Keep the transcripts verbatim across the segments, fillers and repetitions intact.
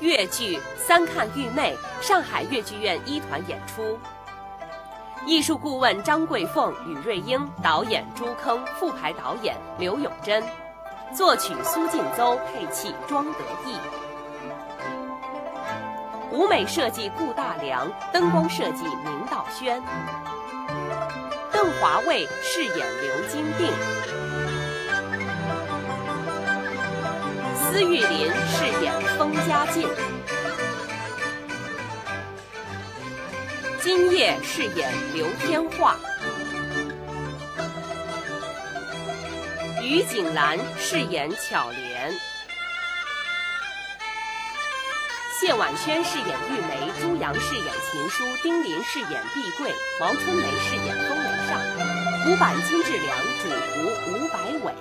越剧《三看玉妹》，上海越剧院一团演出。艺术顾问张桂凤、吕瑞英，导演朱铿，副排导演刘永贞，作曲苏劲邹，配器庄德义。舞美设计顾大良，灯光设计明道宣。 邓华卫饰演刘金定，司玉林饰演封家进，金叶饰演刘天化，于景兰饰演巧莲。 谢婉萱饰演玉梅，朱杨饰演秦书，丁琳饰演碧桂，毛春梅饰演风门上。古板金志良，主仆吴百伟。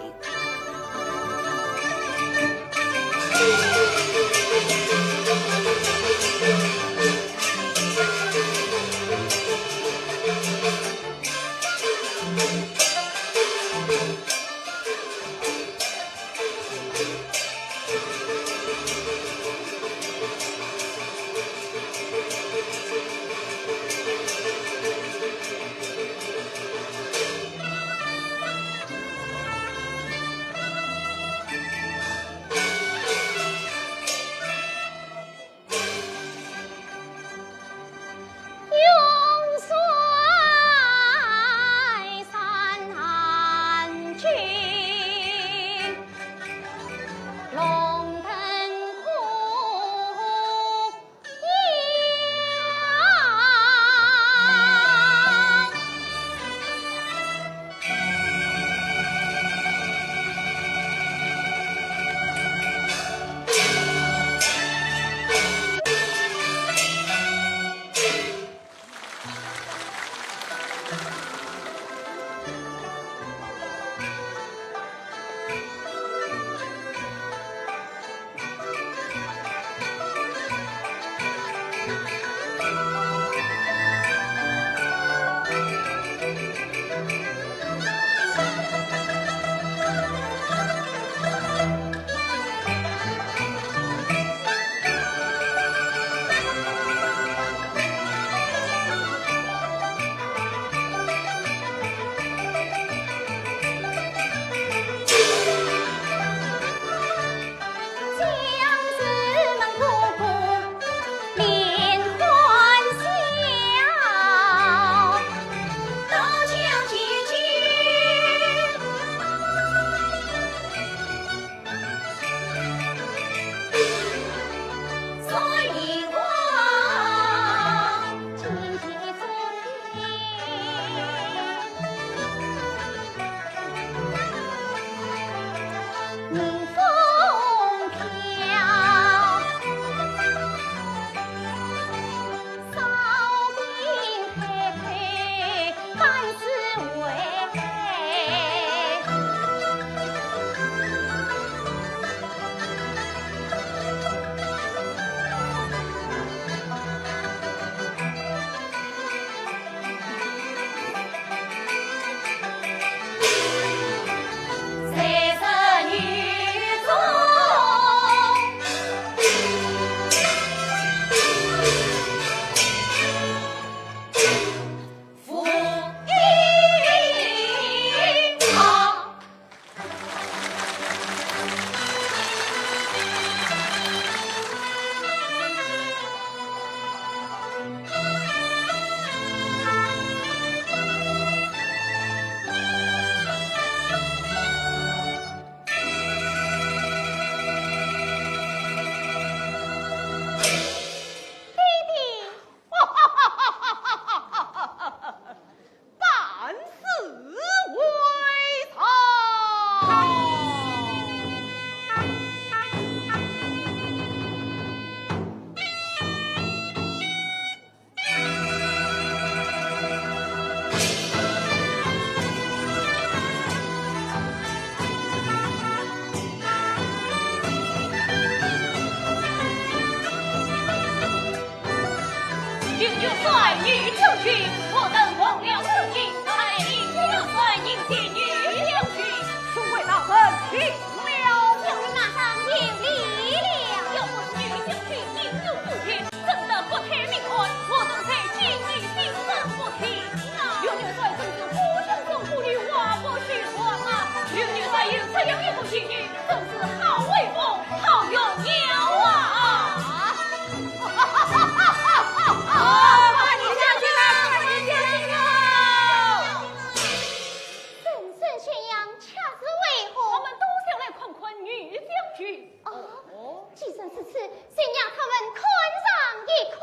请让他们看上一看。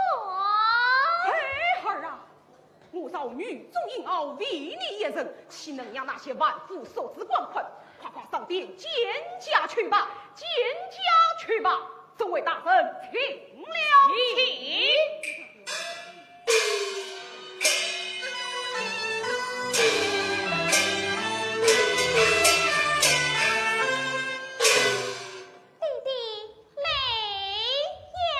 孩儿啊，我造女中英豪，唯你一人，岂能让那些凡夫俗子观看？快快上殿见驾去吧，见驾去吧。众位大人，请了。请。弟弟，来呀！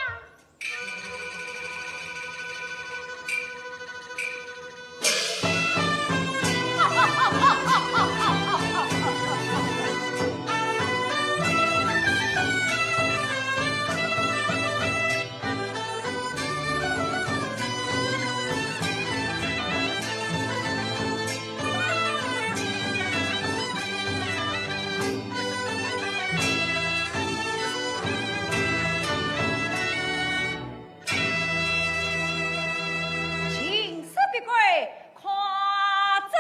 秦氏必归，快走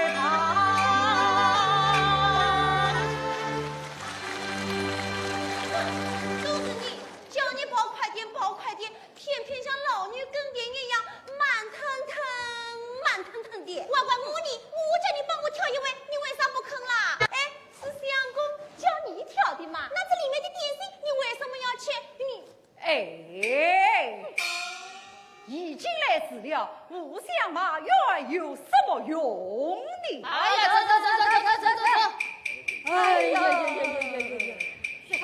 啊！就是你，叫你跑快点，跑快点，偏偏像老牛耕田一样，慢腾腾，慢腾腾的。我管我呢，我叫你帮我挑一碗，你为啥不肯啦？哎，是相公叫你挑的嘛，那这里面的点心你为什么要吃？你……哎，已经来迟了，互相埋怨有什么用呢？哎呀，走走走走走走走走！哎呀呀呀呀呀呀呀！哎，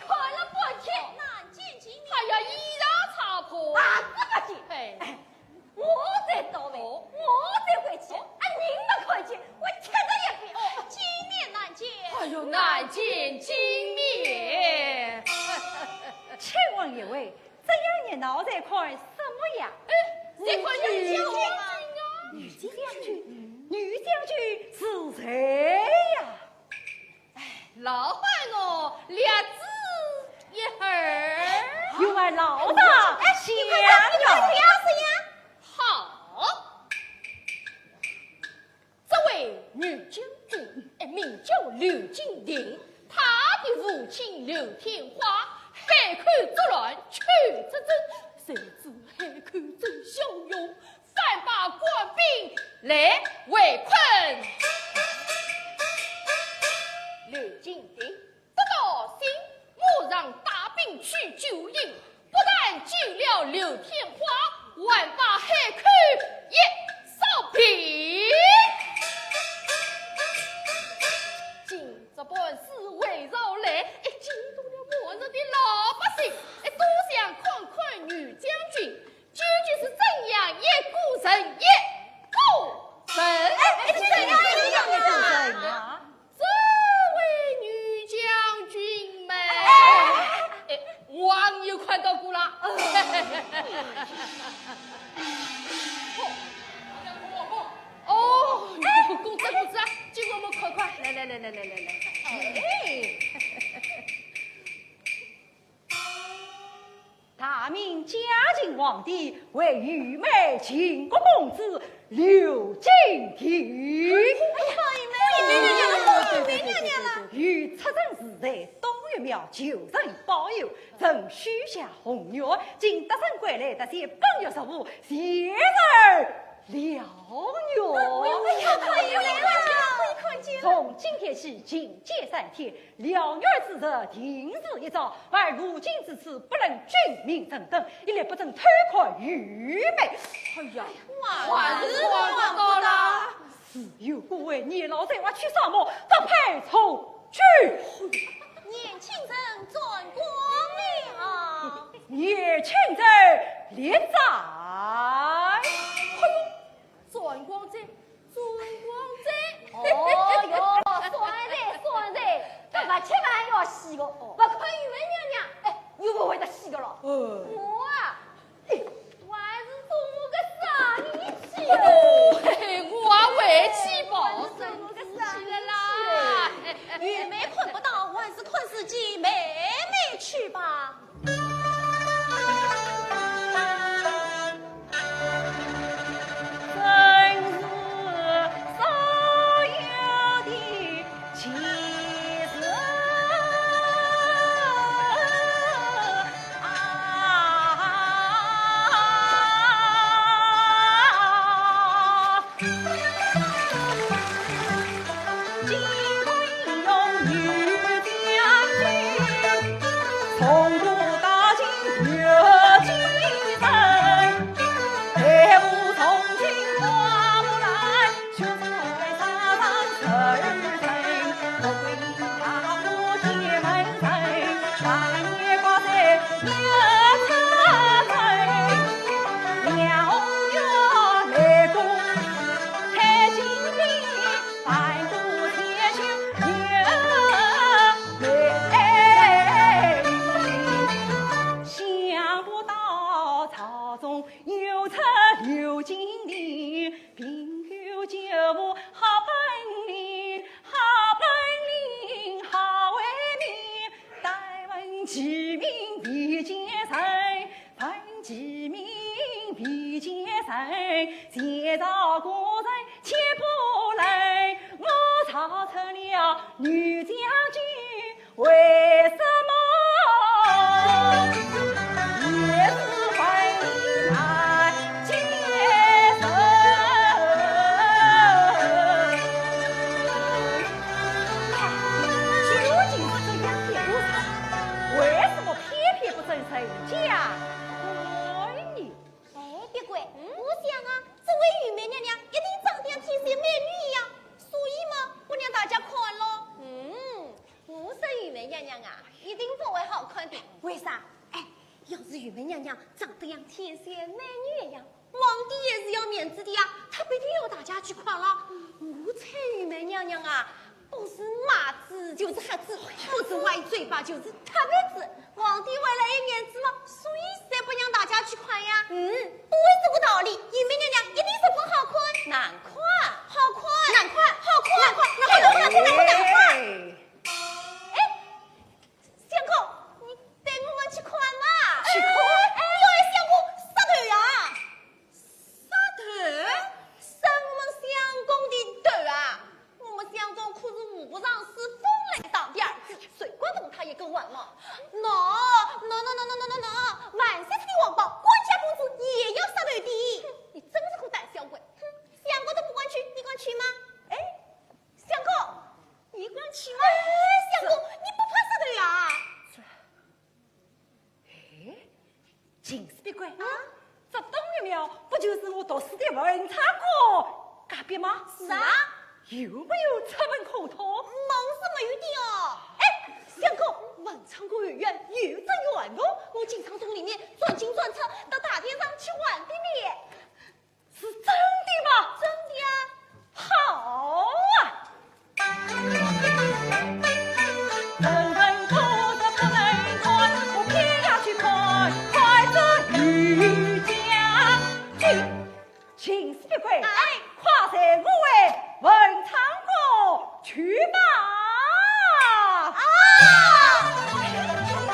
看了半天，难见其面。哎呀，衣裳擦破。啊，这个劲！哎，我最倒霉，我最晦气，啊，人没看见，我踢他一脚。哦，见面难见。哎呦，难见经面。请问一位，这样热闹在看什么呀？哎，在看女将军啊。女将军，女将军是谁呀？ 老板哦，略仔一会儿。有俺老大相邀。哎，你快点，你快点，不要这样。好，这位女将军，哎，名叫刘金亭，她的父亲刘天化，海口作乱，邱淑贞，谁知海口周骁勇， 反把官兵来围困。刘金亭得到信，马上带兵去救援，不但救了刘天化，还把海口也扫平。今这班师围绕来，哎，惊动了末日的老百姓，哎，都想看看女将军。 究竟是怎样一个人，一个人？哎，哎，是怎样一个人啊？这位女将军们，哎，王爷看到过了。哦，公子公子啊，今我们快快，来来来来来来来，哎。 大明嘉靖皇帝为御妹秦国公主刘金亭。哎呀，御妹，御妹娘娘了，御妹娘娘了。与出征时在东岳庙求神保佑，曾许下宏愿，今得胜归来，特写本月十五，谢而哎呀，快来了，可以看见了。从今天起，禁戒三天，燎原之日，定时一朝，而路经之处，不论君民人等，一律不准偷看愚昧。哎呀，还是看不到啦。自有各位年老者，还去啥么？发配出去。年轻人，转光了。年轻人，立斩。哎呦， 转光哉，转光哉。哦哟，算哉，算哉，搿勿吃饭要死个，勿看愚门娘娘，哎，又勿会得死个咯。嗯。我啊，哎，我还是做我个生意去。嘿嘿，我也回去吧。我还是做我个生意去了啦。愚门看不到，我还是看自己妹妹去吧。想不到朝中又出刘金陵，并有九五好本领，好本领，好威名，但闻其名未见人，闻其名未见人，前朝古人 且不来，我逃出了女将军，为什么也是为你来接受？究竟是怎样的故事？为什么偏偏不准人家看呢？ 哎，别怪，嗯？我想啊，这位愚门娘娘一定长得像天仙美女一样，所以嘛，不让大家看咯。嗯，我说愚门娘娘啊，一定不会好看的。为啥？哎，要是愚门娘娘长得像天仙美女一样，皇帝也是要面子的呀，他必定要大家去看了。我猜愚门娘娘啊， 不是马子就是瞎子，不是歪嘴巴就是塌鼻子。皇帝为了一面子嘛，所以才不让大家去看呀。嗯，不会这个道理，愚门娘娘一定十分好看。难看。好看。难看。好看。难看。难看。难看。难看。难看。哎，相公，你带我们去看呐。去看？哎，要相公杀头呀？杀头？杀我们相公的头啊？ 我们相公可是五步上司风来上的儿子，谁敢动他一个汗毛？喏，喏，喏，喏，喏，万岁爷的皇宝，官家公子也要杀头的。哼，你真是个胆小鬼！哼，相公都不敢去，你敢去吗？哎，相公，你敢去吗？哎，相公，你不怕杀头呀？ 哎，秦氏别怪啊，这东岳庙不就是我读书的文昌阁隔壁吗？是啊。有没有出门可逃？忙是没有的哦。哎，相公，文昌阁后院有只院落，我经常从里面转进转出，到大殿上去玩的呢。 是真的吗？真的啊。好啊！人人可是不能看，我偏要去看，看这女将军。秦氏别怪，哎。快随我回文昌阁 去吧！啊！哎，我来。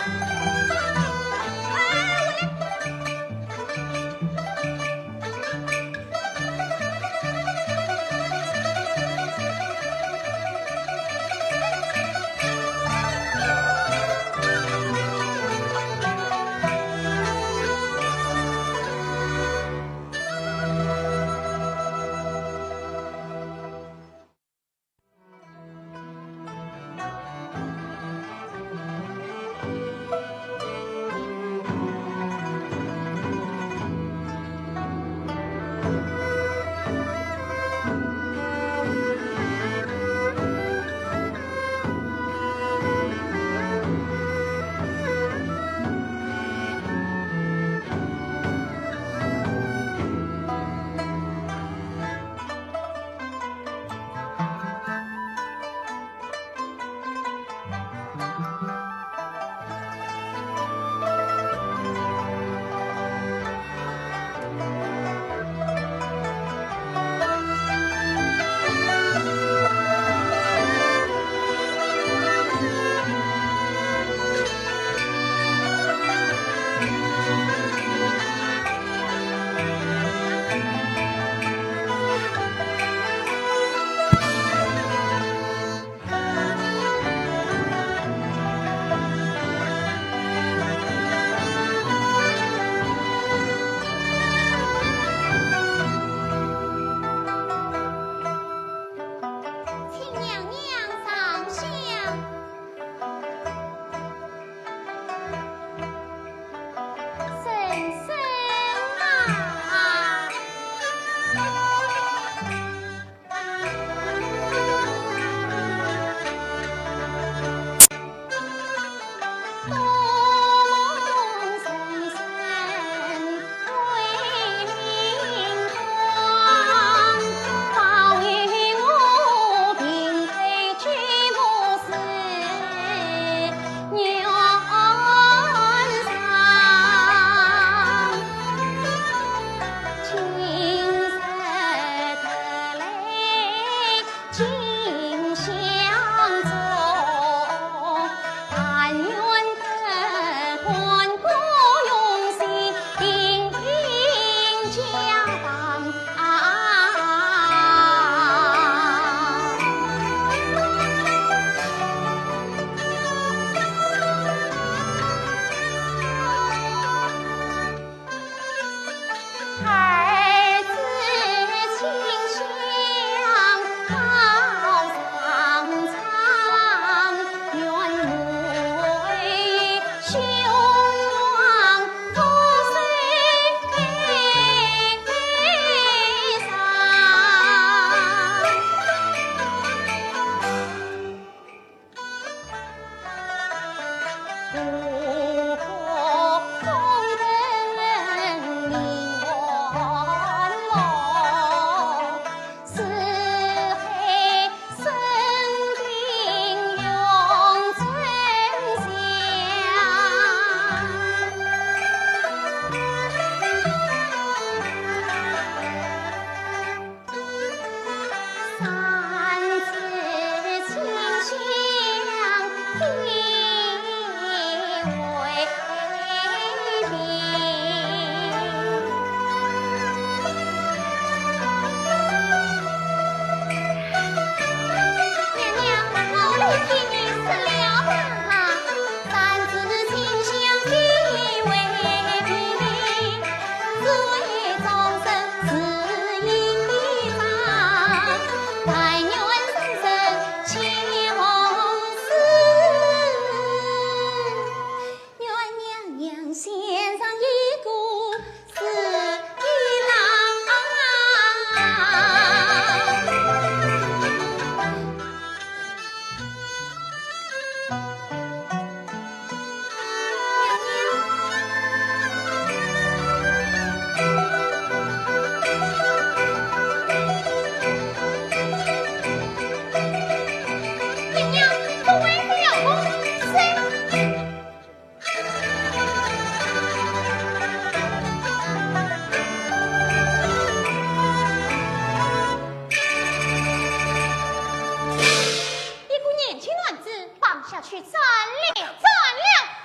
一个年轻男子绑下去斩了，斩了！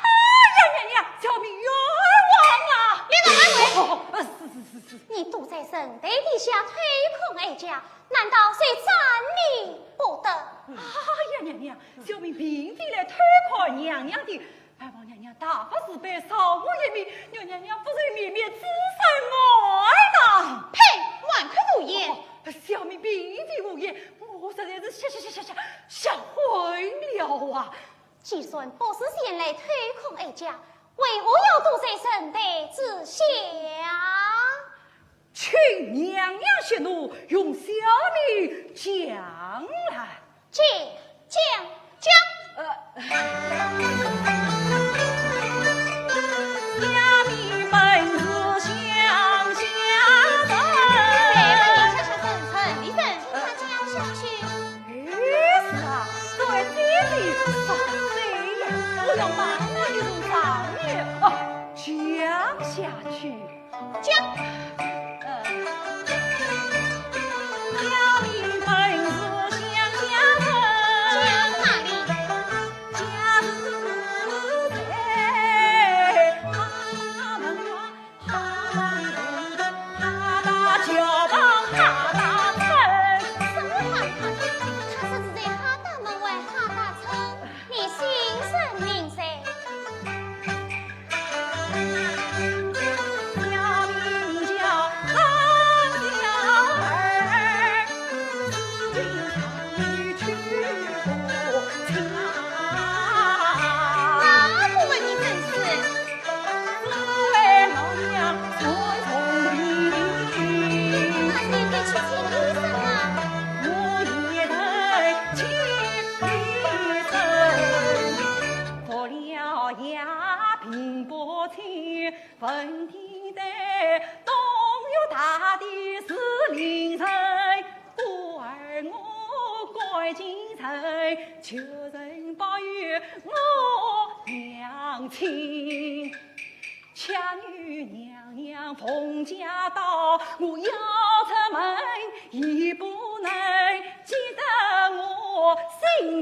哎呀，娘娘，小民冤枉啊！你敢敢回？哦，是，是，是，是。你躲在神台底下偷看哀家，难道谁斩你不得？哎呀，娘娘，小民并非来偷看娘娘的， 还望娘娘大发慈悲，饶我一命，让娘娘不受灭门之身安呐！呸！满口胡言！哦，小民并非胡言，我实在是吓吓吓吓吓吓昏了啊！既然不是前来偷看哀家，为何要躲在神台之下？请娘娘息怒，容小民讲来。 讲，讲，讲。呃，下面本是乡下人。哎，你下下人，你等他讲下去。哎，是啊，这位姐姐，啥子呀？我要骂我一顿上面，哦，讲下去。 讲。讲哪里？什么哈大？他是指在哈大门外哈大村，你心神明谁？ 那不问你正事。那你得去请医生啊。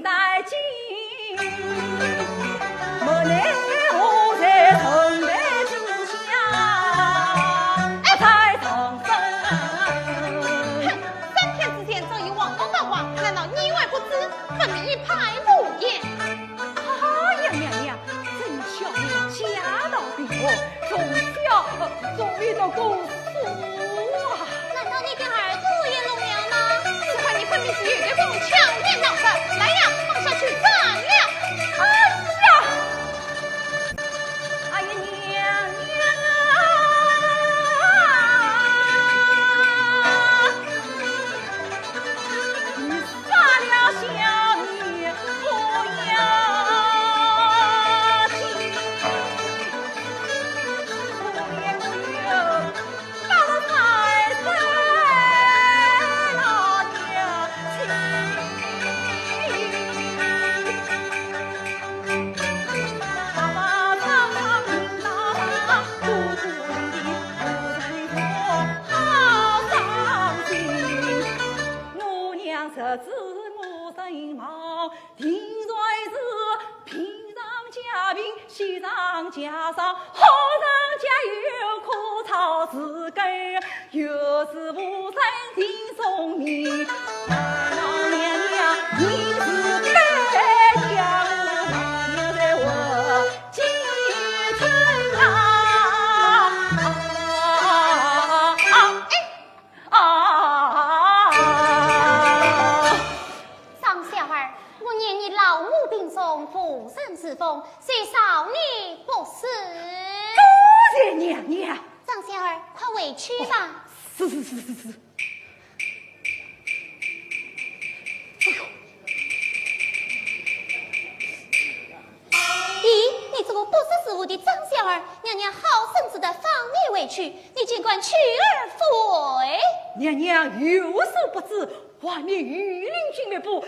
带进，莫奈何在城台之下，在上身。哼，三天之前早已王公告状，难道你还不知？分明一派胡言。啊呀，娘娘，真巧妙，恰到平和，从小，呃，从未读过书啊。难道你的耳朵也聋了吗？此话你分明是又对我强辩闹事。来呀，放下去斩了。哎呀！哎呀，娘娘啊！你杀了小女不要紧，我也不要。 定然是平常家贫，喜上加霜，好上加忧，苦草自耕，有时无声听虫鸣。难道娘娘，你是该叫我老娘在我京城啊？啊，啊，啊，啊。 张小二，我念你老母病重，无人侍奉，谁饶你不死？多谢娘娘。张小二，快回去吧。是，是，是，是，是。哎呦，咦，你这个不识时务的张小二，娘娘好生值得放你回去，你竟敢去而复回。娘娘有所不知， 外面御林军密布，小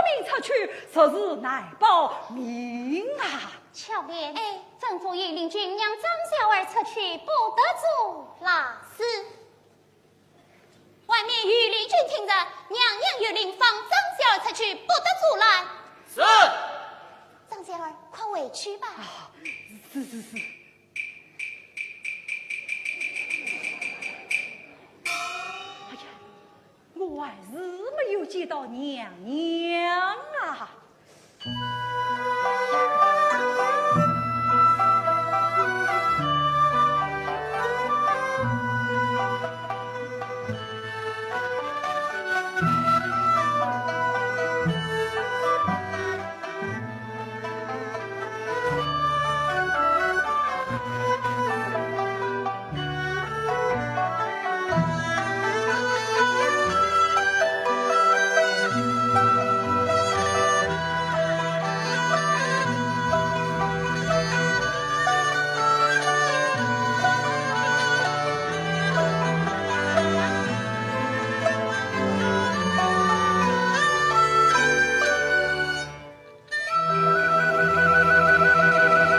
民出去，实是难保命啊。巧莲，哎，吩咐御林军让张小二出去，不得阻拦。是。外面御林军听着，娘娘有令，放张小二出去，不得阻拦。是。张小二，快回去吧。啊，是，是，是。哎呀， 我还是没有见到娘娘啊。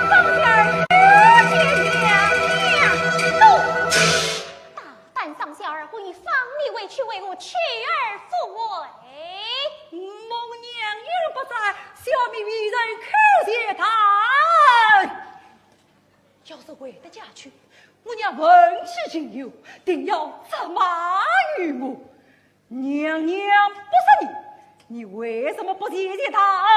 张小二叩见娘娘。大胆张小二，我已放你回去，为何去而复回？蒙娘娘不在，小民未曾叩见大恩。要是回得家去，我娘问起情由，定要责骂于我。 娘娘不杀你，你为什么不谢谢大恩？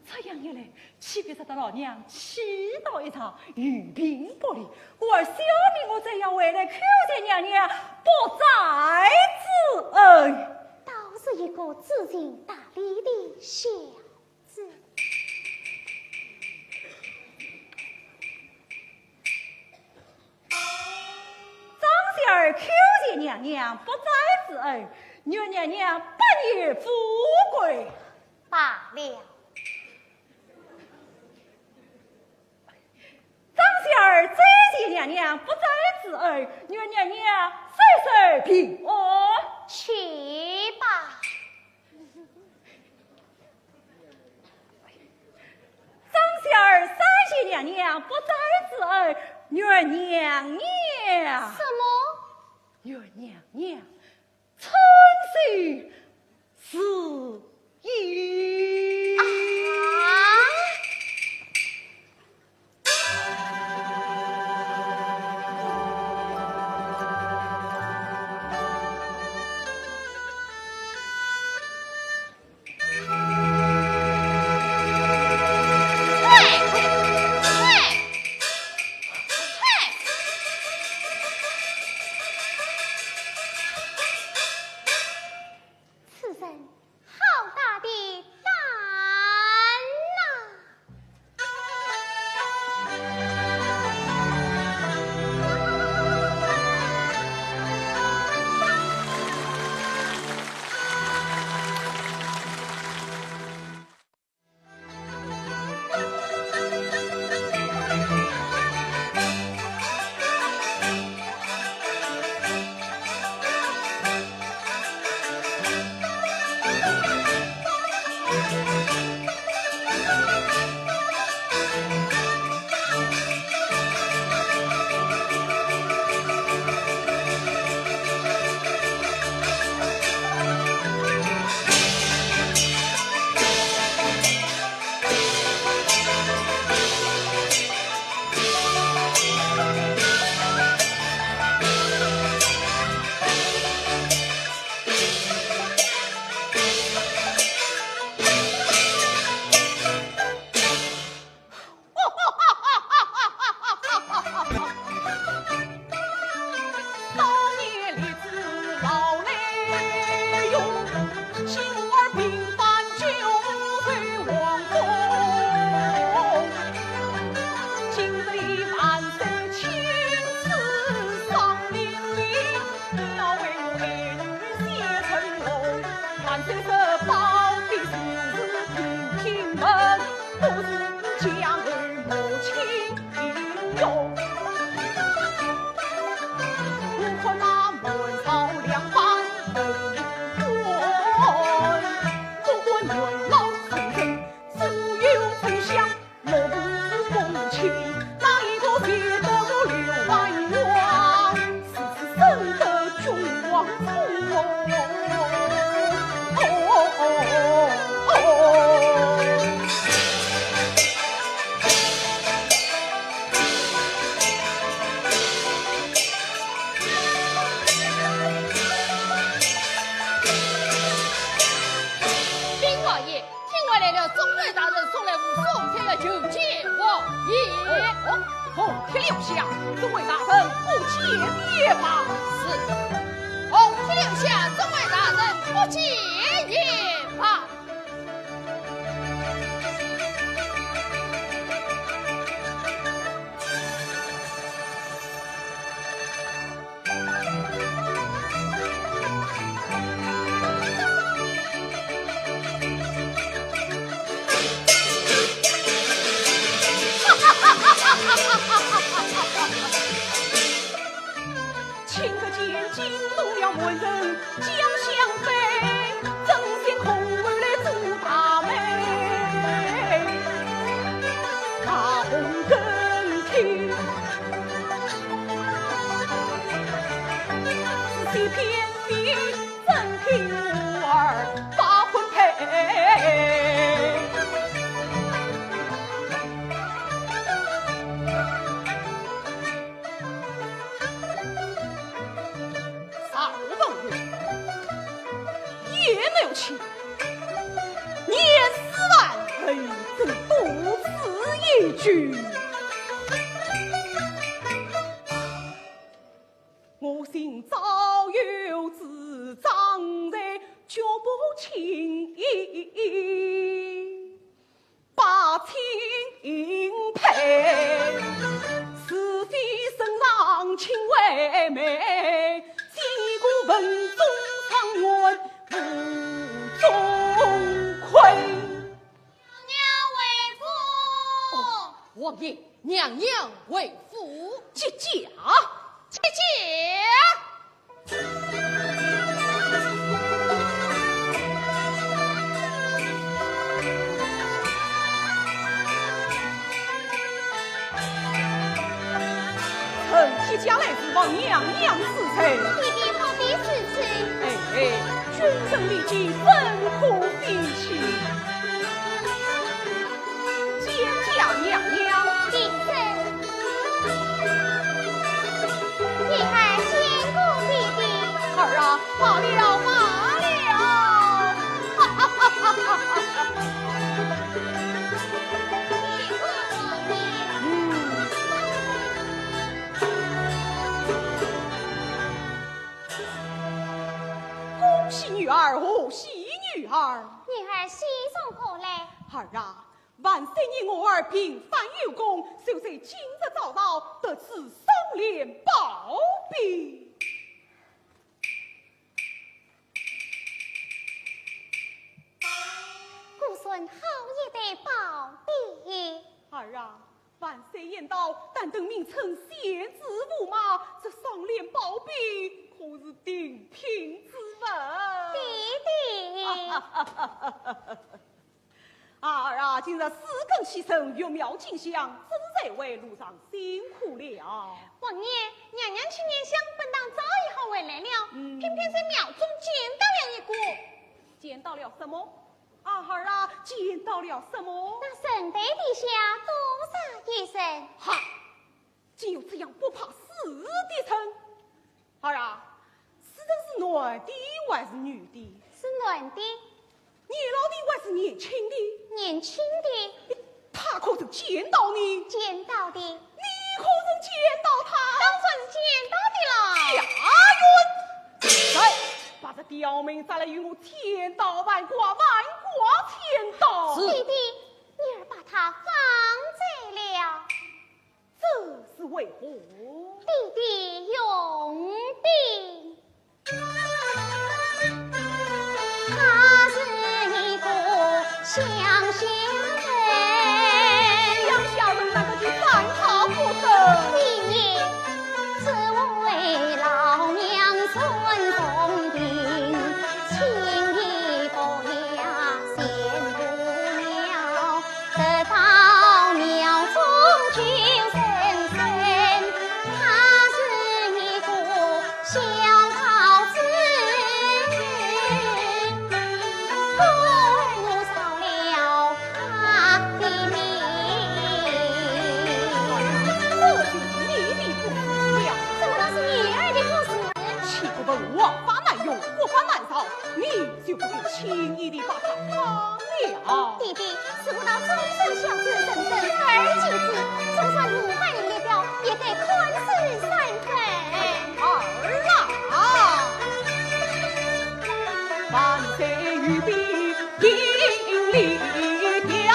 这样一来，岂不是得老娘气到一场，余病不利？故而小民我正要回来叩谢娘娘不斩之恩。倒是一个知情达理的小 子。张小二叩谢娘娘不斩之恩，愿娘娘百年富贵。罢了。 张小二再谢娘娘不斩之恩，愿娘娘岁岁平安。去吧。张小二三谢娘娘不斩之恩，愿娘娘，什么？愿娘娘春寿如意。好大的胆呐！禀王爷， 听外来了，总管大人送来无数片的求见王爷。哦，哦，凤帖留下，总管大人不见也罢。是。凤帖留下，总管大人不见也罢。 卿可见，惊动了门人将相飞，争先恐后来做大媒。大红更替，是谁偏偏真听我儿把婚配。 赵文华，也没有情，年四万，何曾多此一举？我心早有主张，才绝不轻易 把亲配，是非圣上亲为媒，见一个文宗状元无中亏。娘娘回府。哦，王爷，娘娘回府。接驾。接驾。 臣接驾来迟，望娘娘恕罪。爹爹何必恕罪？哎，哎，君臣礼节，怎可比起？ 见驾娘娘。平身。你还见过爹爹？儿啊，罢了，罢了。见过王爷。嗯。恭喜女儿，贺喜女儿。女儿喜从何来？儿啊，万岁爷我儿平反有功，就在今日早朝得知双连宝笔。 孤孙好一对宝笔。儿啊，万岁言道，但等名称前至驸马，这双连宝笔可是顶品之物。爹爹。儿啊，今日四更起身，御庙进香，真是为路上辛苦了。王爷，娘娘去拈香，本当早已好回来了，嗯。偏偏在庙中见到了一个。见到了什么？ 啊，儿啊，见到了什么？那神台底下多煞一人。哈，竟有这样不怕死的人！儿啊，此人是男的还是女的？是男的。年老的还是年轻的？年轻的。他可曾见到你？见到的。你可曾见到他？当然是见到的了。家院！来， 把这刁民抓来与我千刀万剐，万剐千刀。是。爹爹，你儿把他放在了。这是为何？爹爹用兵。他是一个乡下人。乡下人哪个就犯他不得？爹爹， 只为老娘孙重病，请你不要嫌不妙，得到庙中救人生。他是一个小桃子，不如饶了 他的命。这就是你的不是了。怎么能是女儿的不是？岂不问王法难容，国法难饶，你就不必轻易地把他放了。爹爹，事不到众生小子，人生而今之，总算五百里一条，也得看此山分。儿啊！ 万岁御笔金力雕，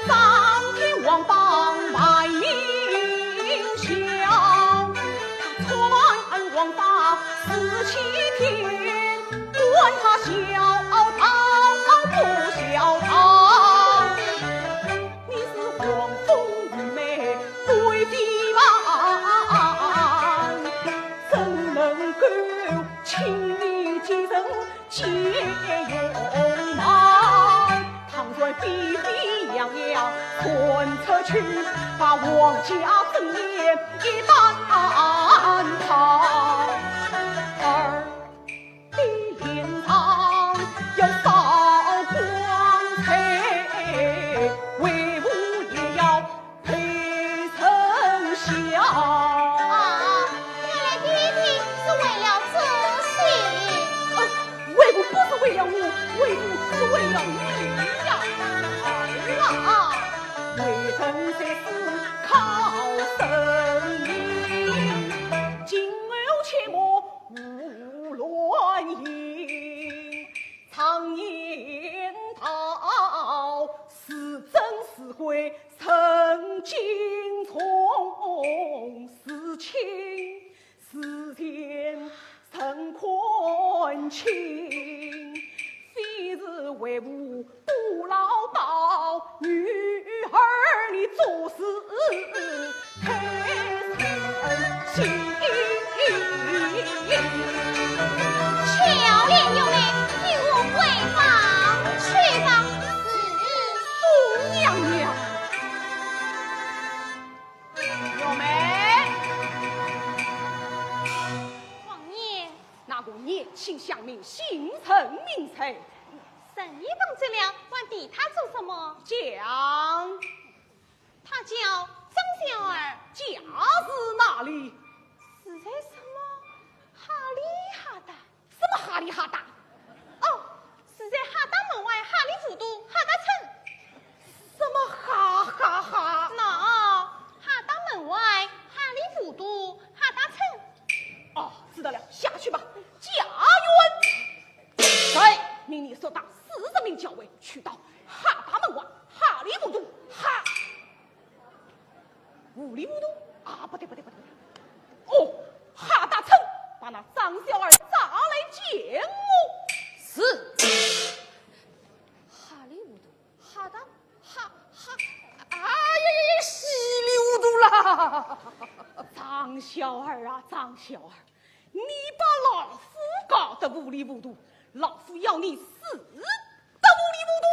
张天王榜万应晓。他充满王法四气天，管他小道不小道。你是皇封御妹贵妃般，怎能够 轻易见人皆用忙。倘若飞飞扬扬传出去，把王家尊严一旦踏，儿的脸上要扫光彩，为父也要 陪臣笑。啊，原来爹爹是为了这些。哦，为父不是为了我，为父是为了你呀，儿啊。为臣在此靠神明，今后切莫胡乱行。 常言道，是真是鬼，人敬重，是亲是贱，人看清。非是为父不老道，女儿你做事 太任性。巧莲玉妹，与我回房去吧。是。苏娘娘。玉妹。王爷。那个年轻乡民，姓甚名谁？人已当走了，还提他做什么？讲。 他叫张小二。家住哪里？住在什么哈里哈达？什么哈里哈达？哦，住在哈达门外哈里府都哈达村。什么哈哈哈？喏，哈达门外哈里府都哈达村。哦，知道了，下去吧。家院。在。速带四十名校尉去到哈达门外哈里糊涂哈。糊里糊涂？啊，不对，不对，不对，不对。哦，哈达城，把那张小二抓来见我。是。哈里糊涂，哈达，哈，哈，哎呀呀呀，稀里糊涂啦！张小二啊，张小二，你把老夫搞得糊里糊涂，老夫要你死得糊里糊涂。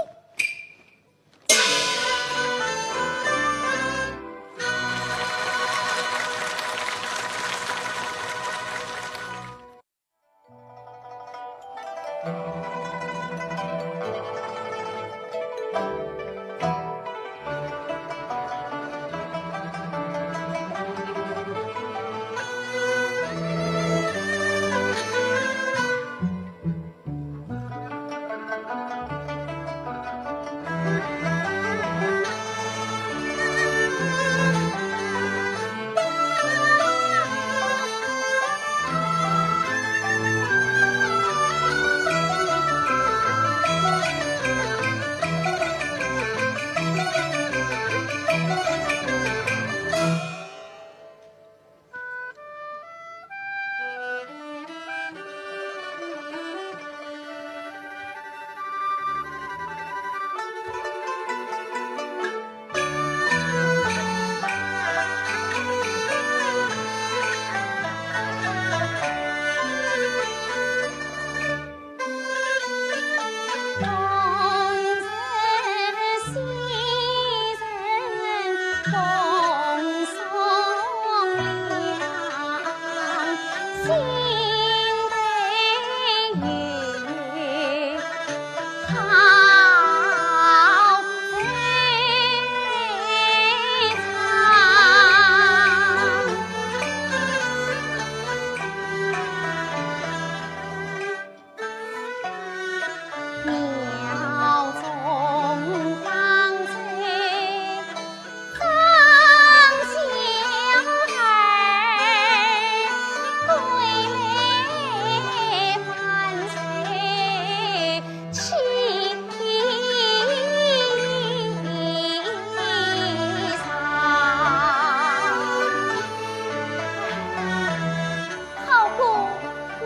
好过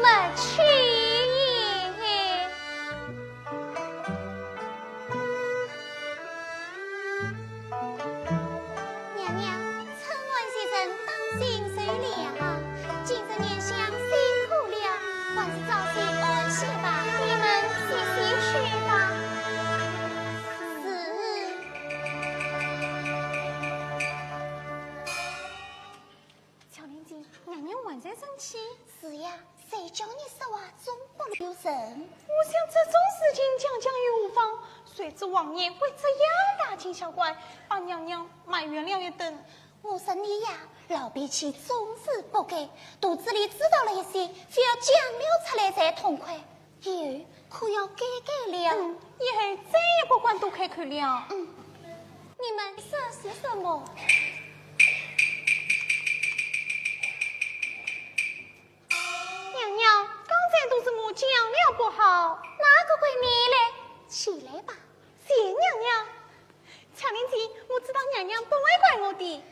没去也。娘娘，春晚先生当心受凉，今日面相辛苦了，还是早些安歇吧。你们歇息去吧。是。 巧莲姐，娘娘还在生气？是呀，谁叫你说话总不留神？我想这种事情讲讲也无妨，谁知王爷会这样大惊小怪，把娘娘埋怨了一顿。我说你呀，老脾气总是不改，肚子里知道了一些，非要讲了出来才痛快。 以后可要改改了。嗯，以后再也不敢多开口了。嗯，你们说些什么？娘娘，刚才都是我讲了不好。哪个怪你嘞？起来吧。谢娘娘。巧莲姐，我知道娘娘不会怪我的。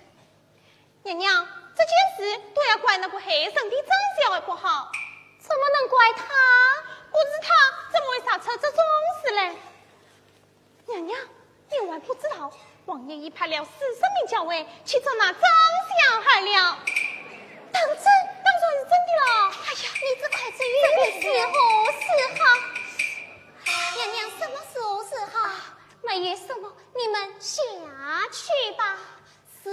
娘娘，这件事都要怪那个害人的张小二不好。怎么能怪他？不是他，怎么会惹出这种事来？娘娘，你还不知道，王爷已派了四十名校尉去捉拿张小二了。当真？当然是真的了。哎呀，你这筷子有点……这个时候是好。娘娘，什么时候是好？啊，没有什么，你们下去吧。 是。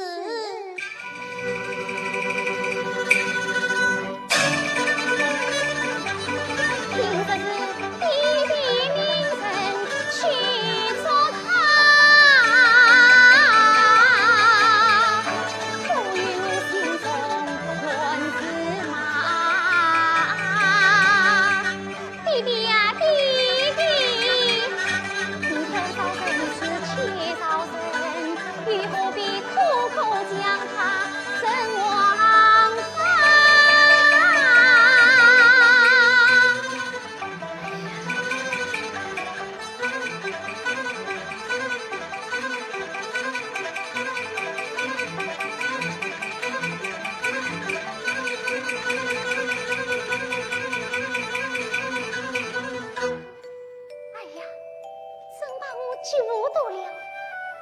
多了，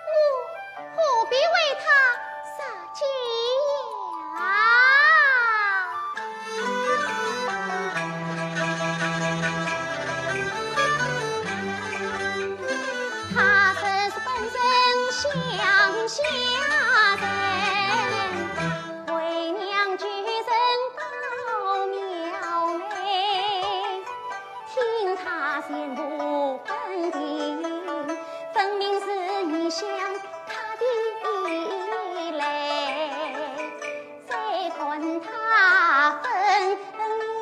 我何必为他撒娇啊？他虽是本镇乡下人，为娘举人到庙内，听他前途奔的，分明是异乡他的来。再看他粉面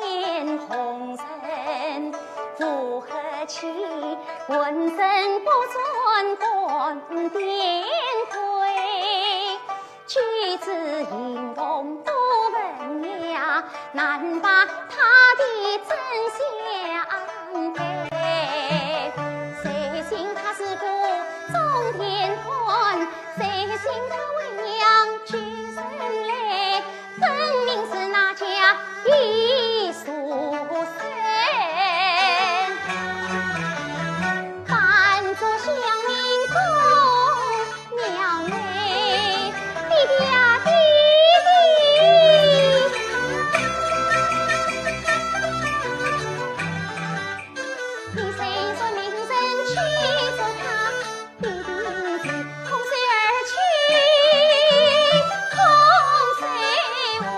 红唇，如何去浑身不穿干点灰？举止行动不文雅，难把他的真相配。谁信他是个中天官，谁信他为娘举人来，分明是那家的书生。扮作乡民到庙内，弟弟呀，弟弟，你虽说名人去做他，弟弟是空手而去，空手回。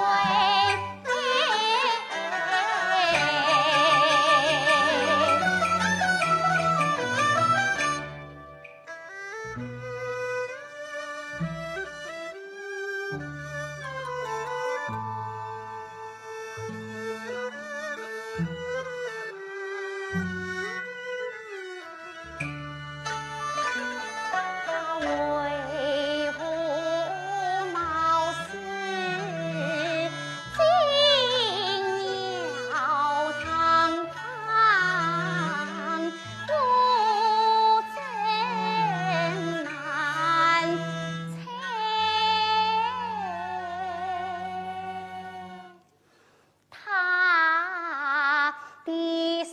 他的心。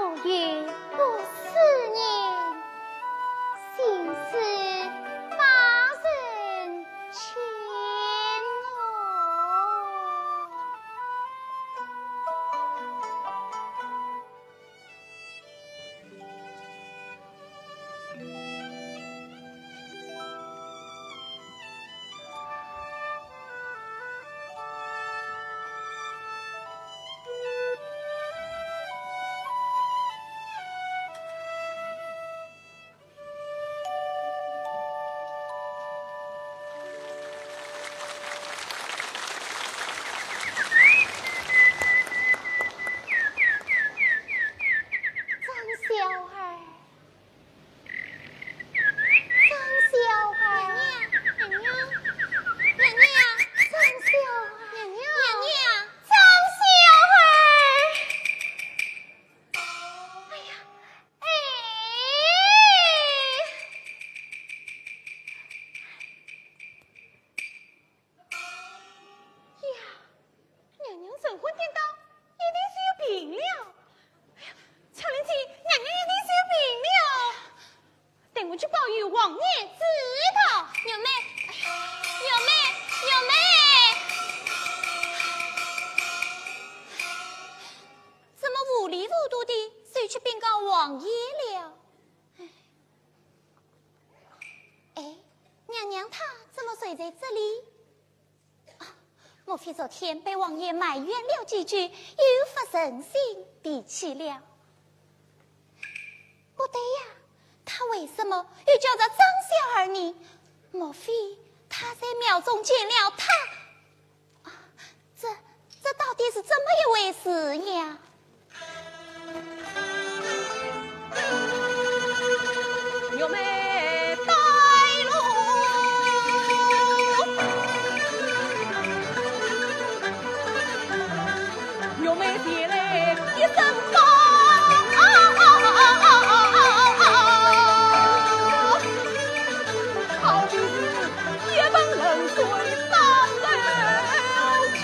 我有个思念，心似万仞千哦。 张小二，张小二，娘娘，娘娘，娘娘，张小二，娘娘，娘娘，张小二。哎呀，哎。 呀，娘娘神魂颠倒，一定是有病了。哎呀，采莲姐，娘娘一定是有病了。等我去报与王爷知道。玉梅，哎呀，玉梅，玉梅，怎么糊里糊涂地就去禀告王爷了？哎，娘娘她怎么睡在这里？ 啊，莫非昨天被王爷埋怨了几句，又发神经脾气了？不对呀，她为什么又叫着张小二呢？莫非她在庙中见了他？啊，这，这到底是怎么一回事呀？ 玉梅带路。玉梅前来一声报，好比是一盆冷水当头浇。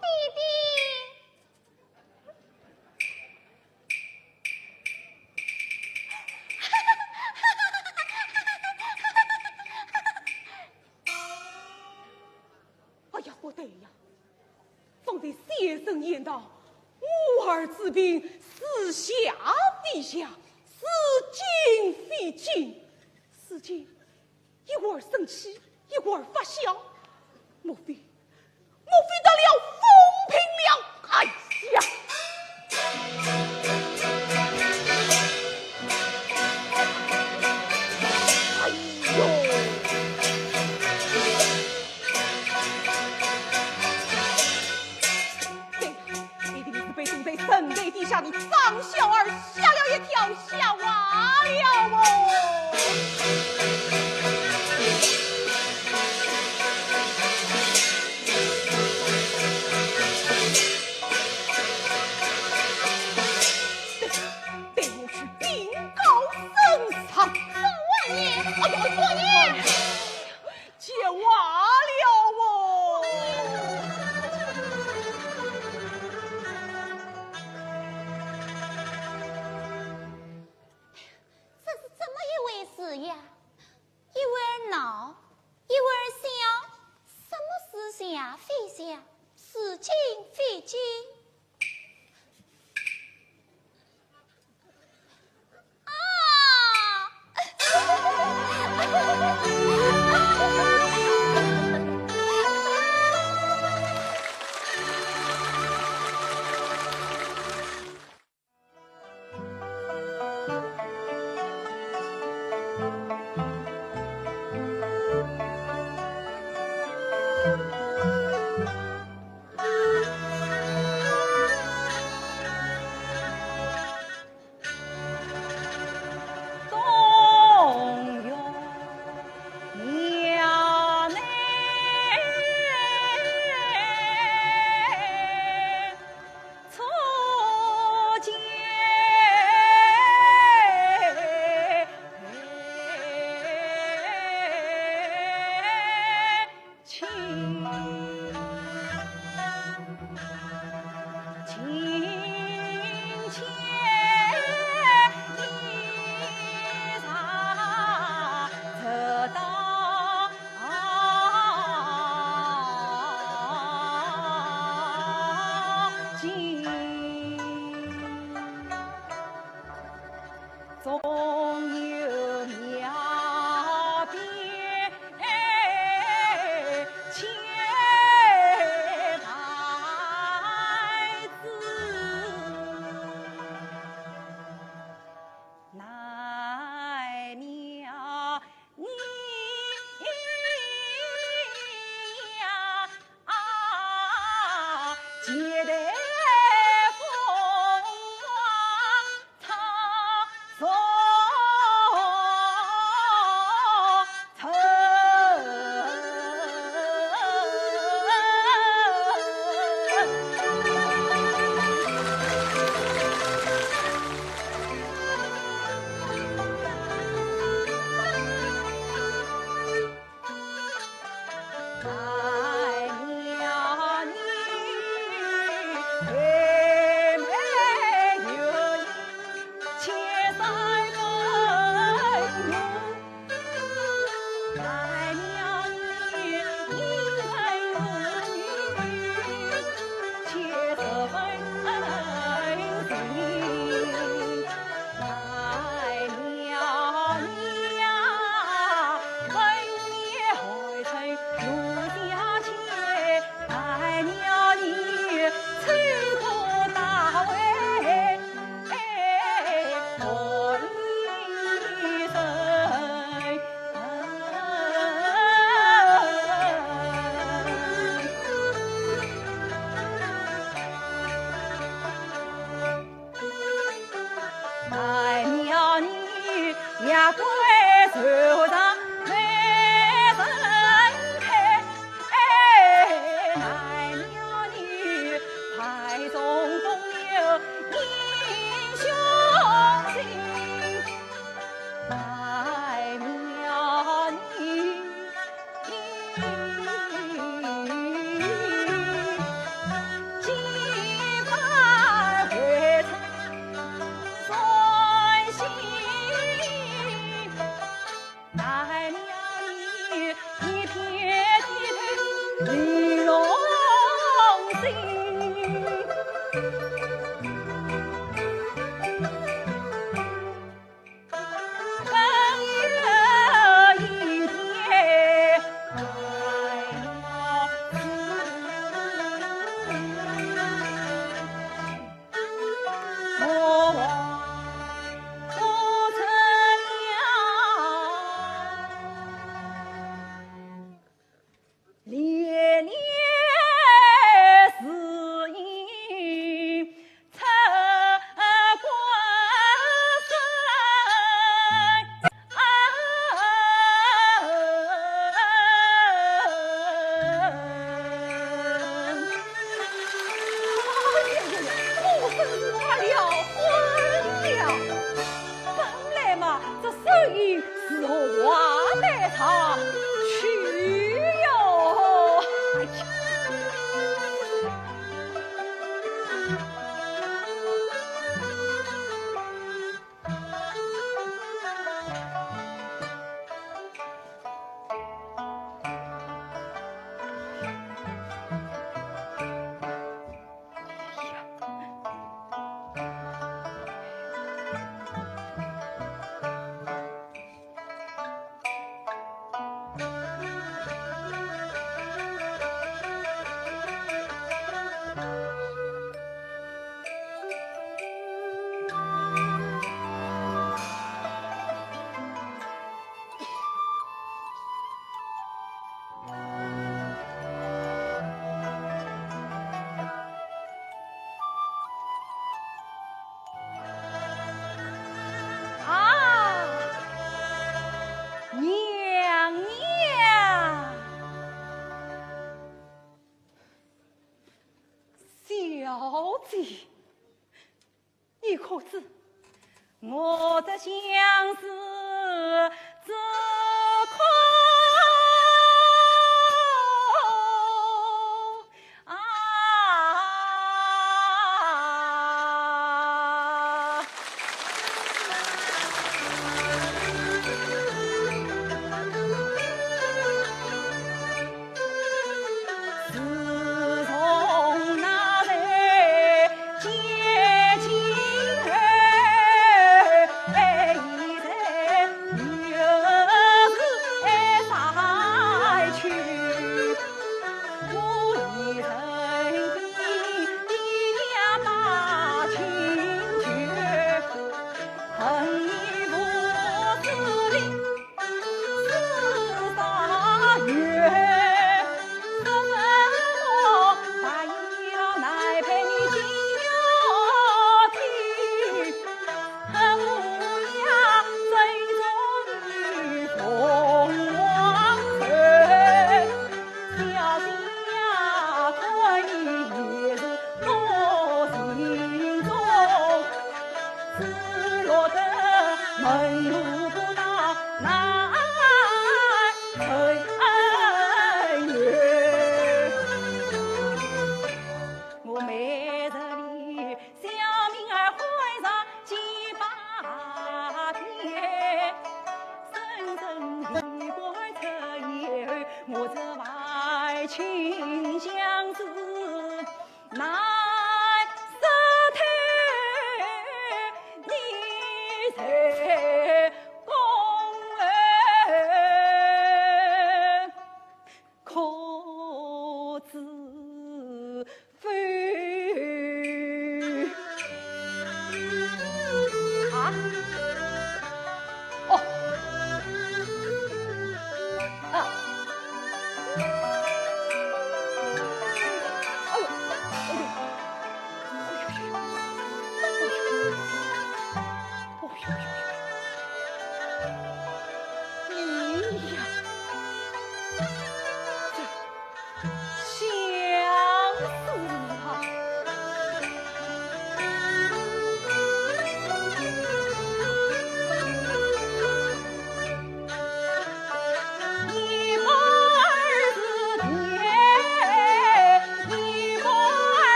弟弟。哎呀，不对呀！方才先生言道，我儿之病似下非下，似惊非惊，如今一会儿生气，一会儿发笑，莫非，莫非得了疯病了？哎呀！哎呦！对，一定是被冻在神台底下的张小二下了一条下滑了哦。带我去禀告圣上。老王爷，哎呦，老王爷，这完了哦。这是怎么一回事呀？哎呀呀呀，我真是坏了，坏了！本来嘛，这手艺是我代他去哟。哎呀！啊，娘娘！小姐，你可知我这相思之苦啊？啊？哦。啊。哎呦，哎呦。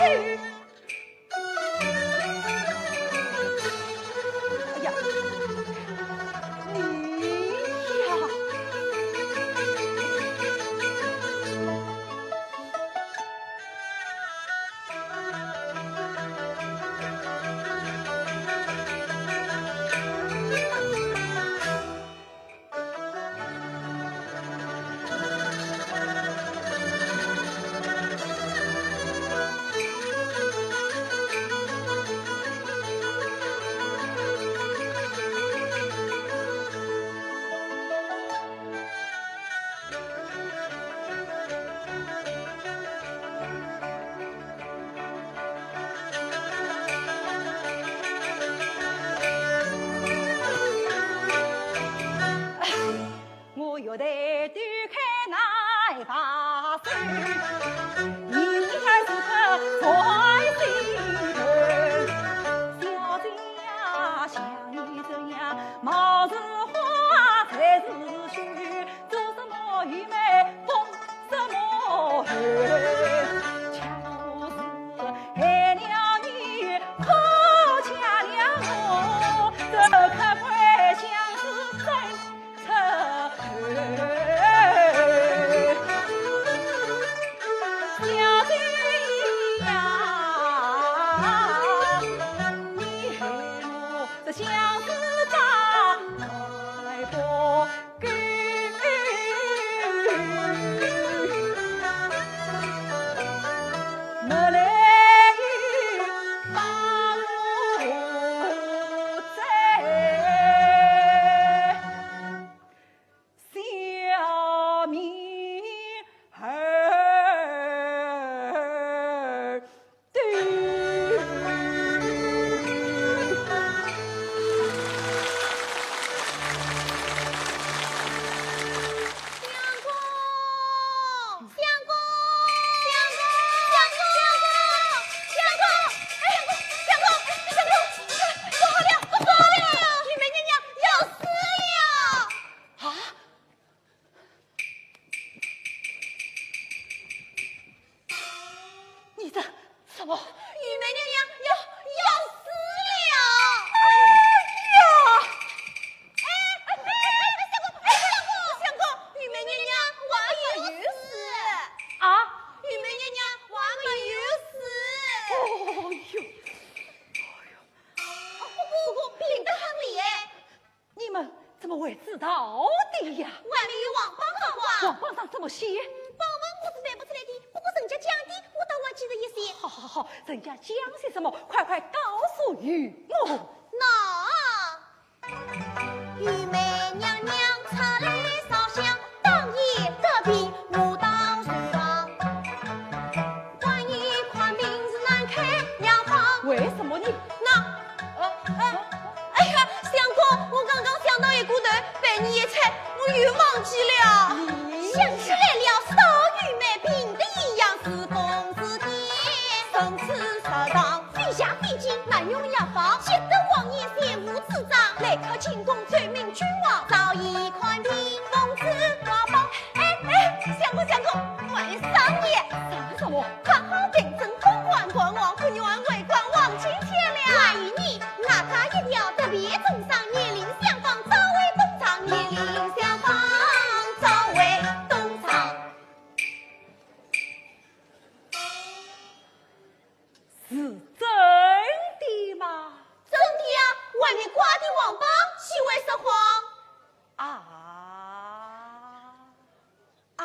哎呀，你呀！我要抬头看那一把手，你儿是个赚心头。小姐呀，像你这样貌似花才是秀，做什么玉梅凤什么后？恰不是害了你，可惜了我，这可怪相思真。 相公，相公，相公，相公，哎，相公，相公，不好了，不好了，玉梅娘娘要死了！啊？你这什么？玉梅娘娘要，要死了！哎呀！ 哎，哎，哎，相公，哎，相公，相公，玉梅娘娘还没有死。啊？玉梅娘娘还没有死。哦哟，哦哟。哦，不过病得很厉害。你们怎么会知道的呀？外面有王榜上挂。王榜上怎么写？榜文我是背不出来的，不过人家讲的，我倒还记得一些。好，好，好，人家讲些什么？快快告诉于我。那 玉梅娘娘出来烧香，当夜得病，我到厨房。万一看病是难开药方。为什么呢？那，呃，呃，哎呀，相公，我刚刚想到一个头，被你一猜，我又忘记了。想起来了，烧玉梅病的一样是风是电，生死食堂。 飞下飞进难用药方，急得王爷三五指掌，来刻清宫奏明君王，早已看病，奉旨挂榜。哎，哎，相公，相公，还有商议。商什么？看好定正公关，官王不愿为官忘情天良。关于你，外加一条特别重赏，年龄相仿，早为东床，年龄相仿，早为东床。 是真的吗？真的呀，外面挂的王榜，岂会说谎？啊，啊，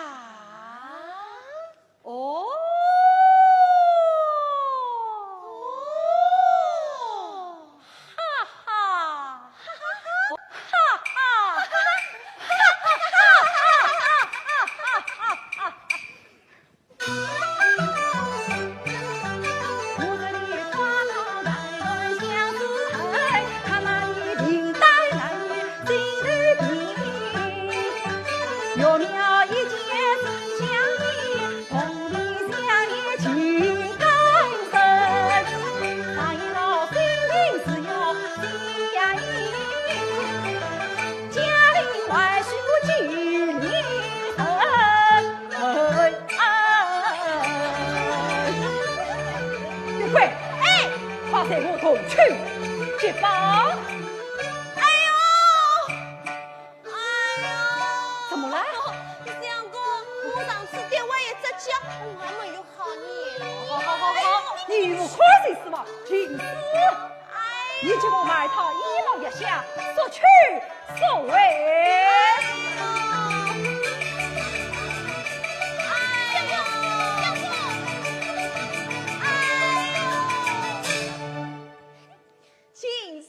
哦，哦，哈哈，哈哈，哈哈，哈哈。我同去接棒。哎呦！哎呦！怎么了？相公，我上次跌坏一只脚，我还没有好呢。好好好好，你与我看齐是吧？停手！哎呦！你给我买套衣帽一下，速去速回。哎呦！哎呦！哎呦！ 情书，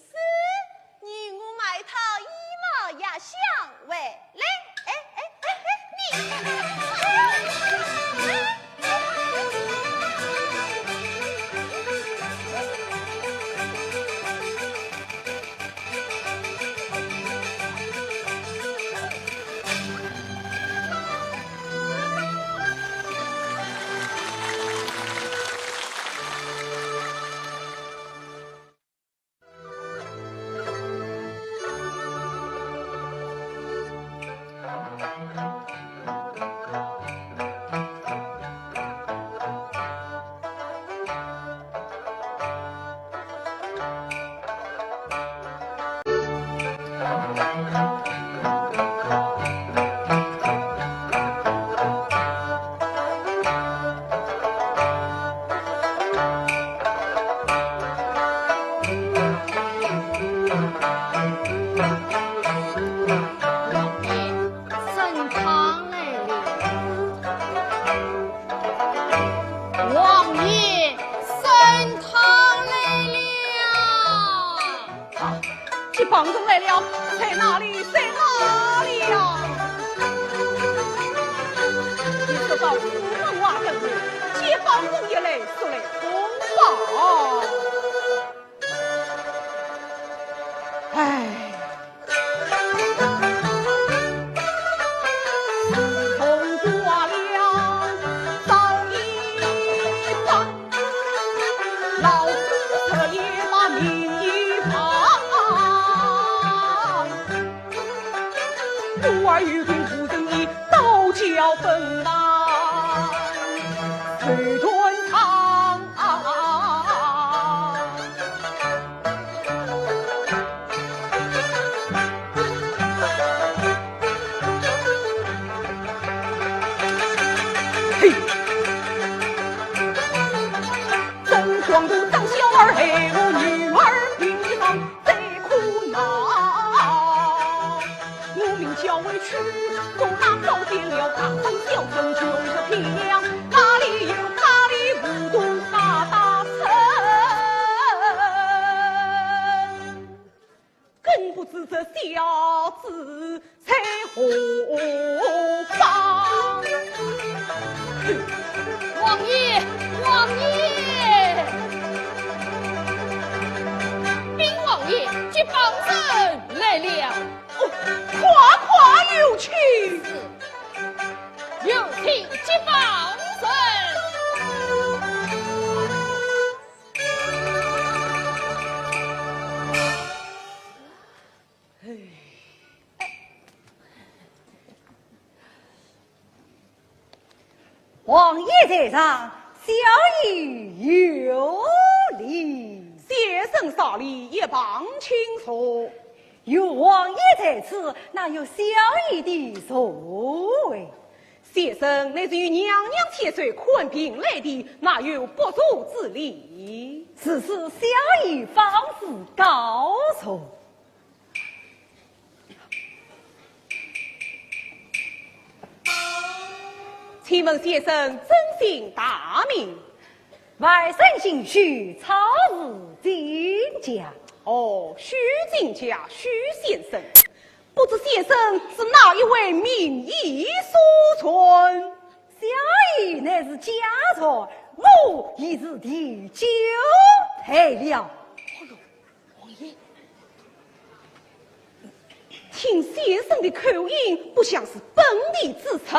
你我买套衣帽也想回来。哎，哎，哎，哎，你。王爷，参汤来了。王爷，参汤来了。 啊，接棒人来了，在哪里，在哪里呀？你说到府门外等我，接棒人一来，速来通报。哎。 嘿！更不知这小子在何方。王爷，王爷！禀王爷，接棒人来了。哦，快快有请。是。有请接棒人。 王爷在上，小爷有礼。先生少礼，一旁请坐。有王爷在此，哪有小爷的座位？ 先生乃是与娘娘千岁看病来的，哪有不坐之理？此事小爷方是告诉。请问先生尊姓大名？ 外甥姓许，草字进家。哦，许进家，许先生，不知先生是哪一位名医所传？小爷乃是家传，我已是第九代了。哎呦，王爷， 听先生的口音，不像是本地之人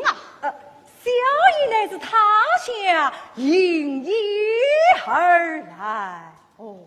啊。呃，小爷乃是他乡莺燕而来。哦。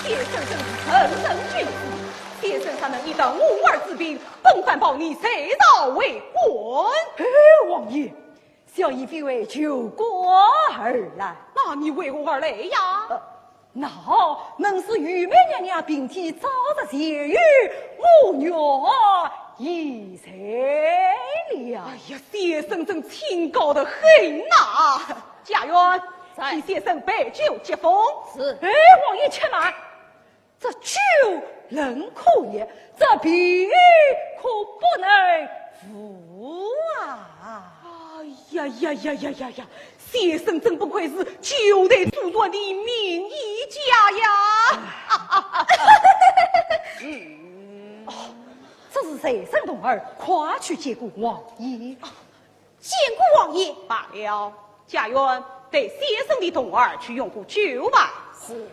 先生真是正人君子，先生他能以道我儿之名，公开保你隋朝为官。哎，王爷，小爷非为求官而来。那你为何而来呀？呃，那乃是御妹娘娘平地招着前有我娘已在了。哎呀，先生真清高得很呐。贾云，在。替先生备酒接风。是。哎，王爷且慢，这酒冷可热，这便可不能误啊。哎呀呀呀呀呀呀！先生真不愧是九代祖传的名医家呀！哦，这是随身童儿，快去见过王爷。见过王爷。罢了，贾云，带先生的童儿去用过酒吧。是。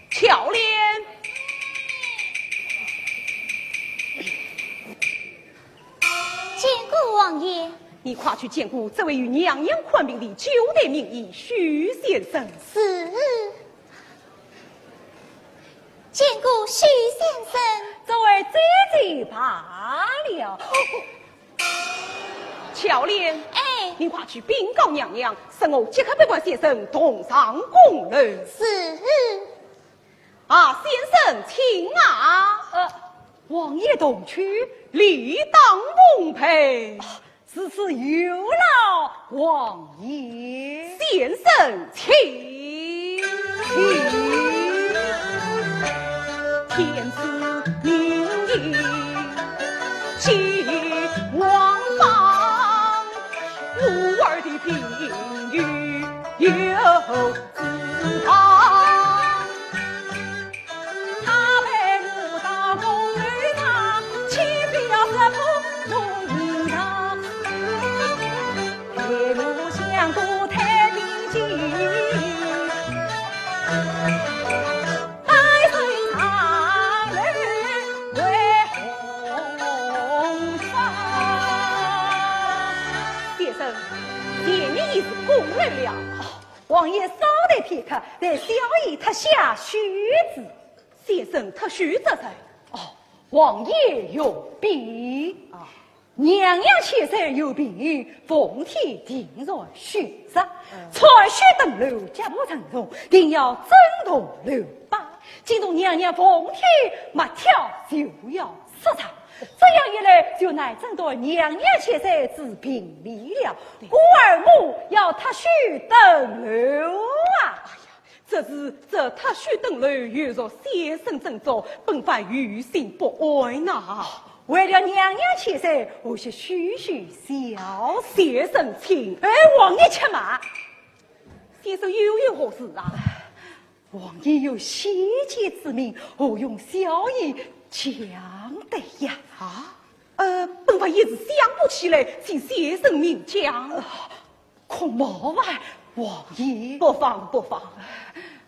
巧莲。见过王爷。你快去见过这位与娘娘看病的九代名医许先生。是。见过许先生。这位姐姐罢了。巧莲。哎。你快去禀告娘娘，说我即刻陪伴先生同上宫楼。是。啊，先生请啊。呃，王爷同去。礼当奉陪。如此有劳王爷。先生请。请。天子命意，接王方，我儿的病愈有 先生，前面已是宫楼了。 王爷稍待片刻，待小爷脱下须子。先生脱须则甚？哦，王爷有病。啊。娘娘千岁有病，奉天定然须着。嗯。穿须登楼，脚步沉重，定要震动楼巴。今度娘娘奉天末跳，就要失常。这样一来，就难诊断娘娘千岁之病理了。 对。故而我要脱须登楼啊！哎呀，这是，这脱须登楼，有违先生斟酌，本藩于心不安呐。为了娘娘千岁，我是虚虚小事。先生请。哎，王爷且慢。先生又有何事啊？ 王爷有先见之明，何用小爷强得呀？啊？呃，本藩一时想不起来，请先生明讲。呃，恐冒犯王爷。不妨，不妨。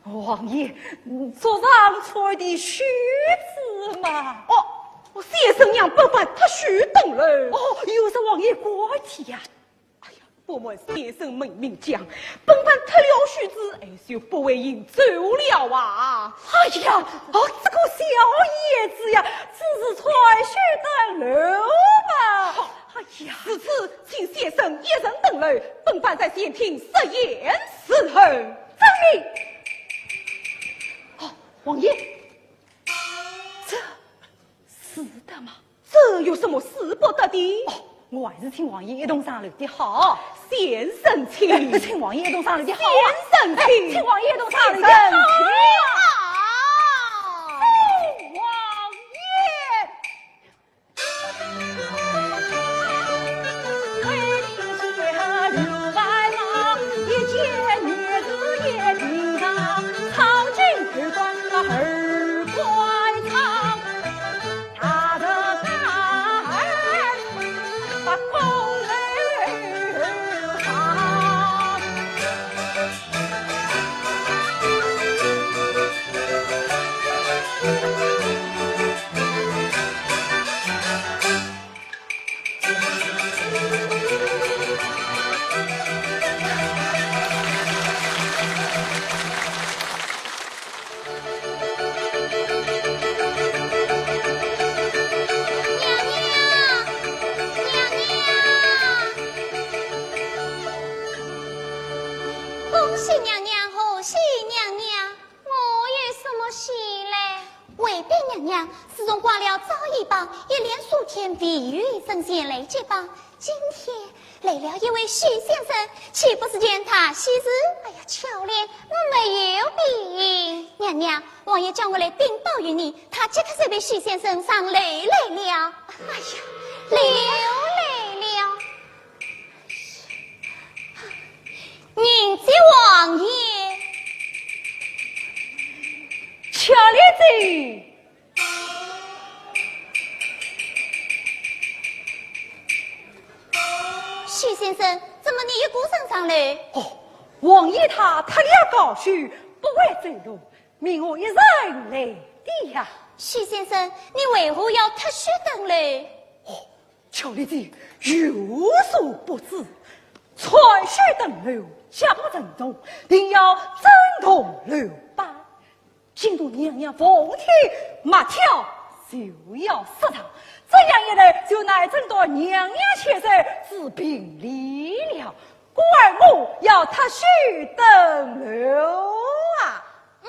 王爷，嗯，桌上出的须子嘛。哦，先生让本藩脱须登楼。哦，有失王爷贵体呀。 哎呀，不瞒先生明明讲，本藩脱了须子，哎，就不会行走了啊。哎呀，哦，这个小爷子呀，只是穿须登楼嘛。哎呀，如此，请先生一人登楼，本藩在前厅设宴伺候。遵命。哦，王爷。使得吗？这有什么使不得的？哦，我还是请王爷一同上楼的好。先生请。哎，请王爷一同上楼的好啊。先生请。哎，请王爷一同上楼的好啊。先生请。哎，王爷。 娘娘，娘娘。恭喜娘娘，贺喜娘娘。 我有什么喜嘞？回禀娘娘，自从挂了昭仪榜，一连数天未有医生前来接榜，今天来了一位许先生，岂不是件大喜事？哎呀，巧莲，我没有病。娘娘，王爷叫我来禀报于你，他即刻就陪许先生上楼来了。哎呀，流泪了。 迎接王爷。巧莲姐。许先生，怎么你一个人上来？哦，王爷他脱了高靴，不会走路，命我一人来的呀。许先生，你为何要脱靴登楼？哦， 巧莲姐有所不知，穿靴登楼，脚步沉重，定要震动楼板。今度娘娘凤体末挑，就要失常，这样一来，就难正到娘娘千岁之病理了。故而我要脱靴登楼啊！ 嗯，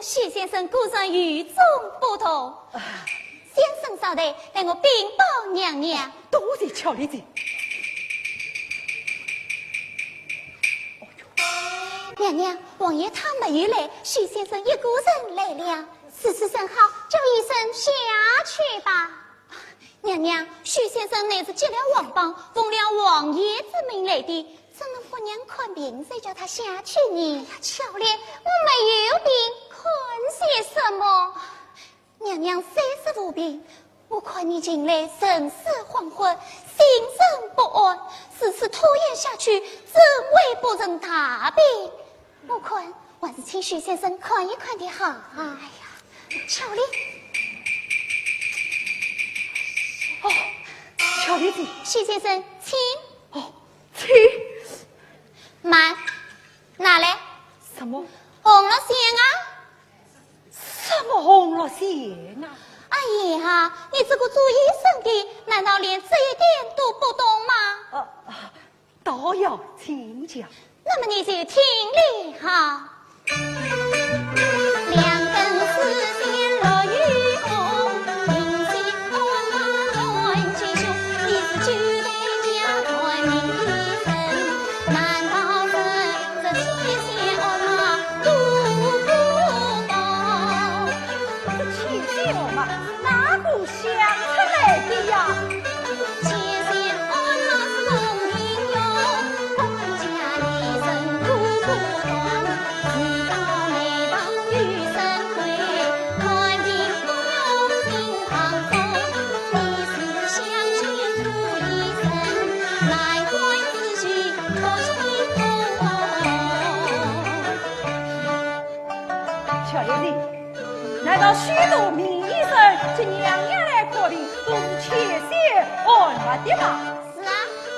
许先生果然与众不同。啊。先生稍待，待我禀报娘娘。多谢巧莲姐。娘娘，王爷他没有来，许先生一个人来了。如此甚好，叫医生下去吧。 娘娘，许先生乃是接了皇榜，奉了王爷之命来的，怎能不让看病再叫他下去呢？哎呀，巧莲，我没有病，看些什么？娘娘虽是无病，我看你近来神思恍惚，心神不安，如此拖延下去，怎会不成大病？ 我看还是请许先生看一看的好啊。哎呀，巧莲。哦，巧莲姐。许先生，请。哦，请。慢，拿来。什么？红绿线啊。什么红绿线啊？哎呀，你这个做医生的，难道连这一点都不懂吗？啊，啊， 倒要请教。那么你就听了哈。两根丝线绿与红，银线红啊乱七雄，你是九代家传名医生，难道是这七仙二嘛都不懂？这七仙二嘛，哪个想出来的呀？ 巧莲姐，难道许多名医生给娘娘来看病，都是七仙二嘛的吗？是啊。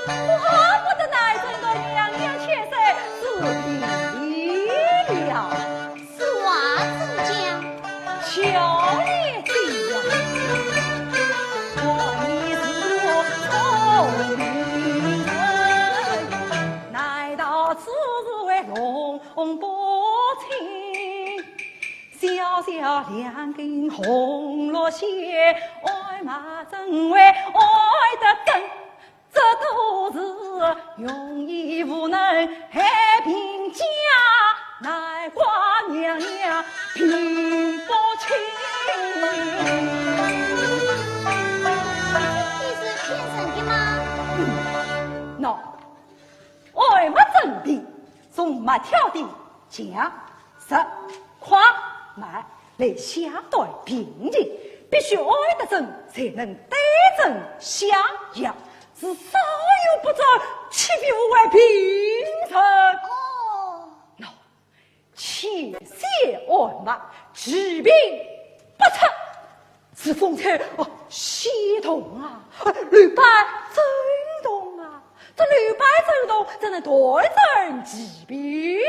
我恨不得拿一针到娘娘千岁治病了。此话怎讲？巧莲姐呀，我你是聪明人，难道只是为龙不清？ 小小两根红绿线，俺那真为爱得真，这都是用意无能害病家，难怪娘娘病不轻。你是骗人的吗？喏，爱没真病，从没挑的讲。 实、快、慢来相对病情，必须爱得真，才能对症下药，是稍有不周，岂非无碍病人？哦。喏，浅显按脉，治病不出，是风吹，哦，先动啊，呃，留白震动啊，这留白震动，怎能断症治病？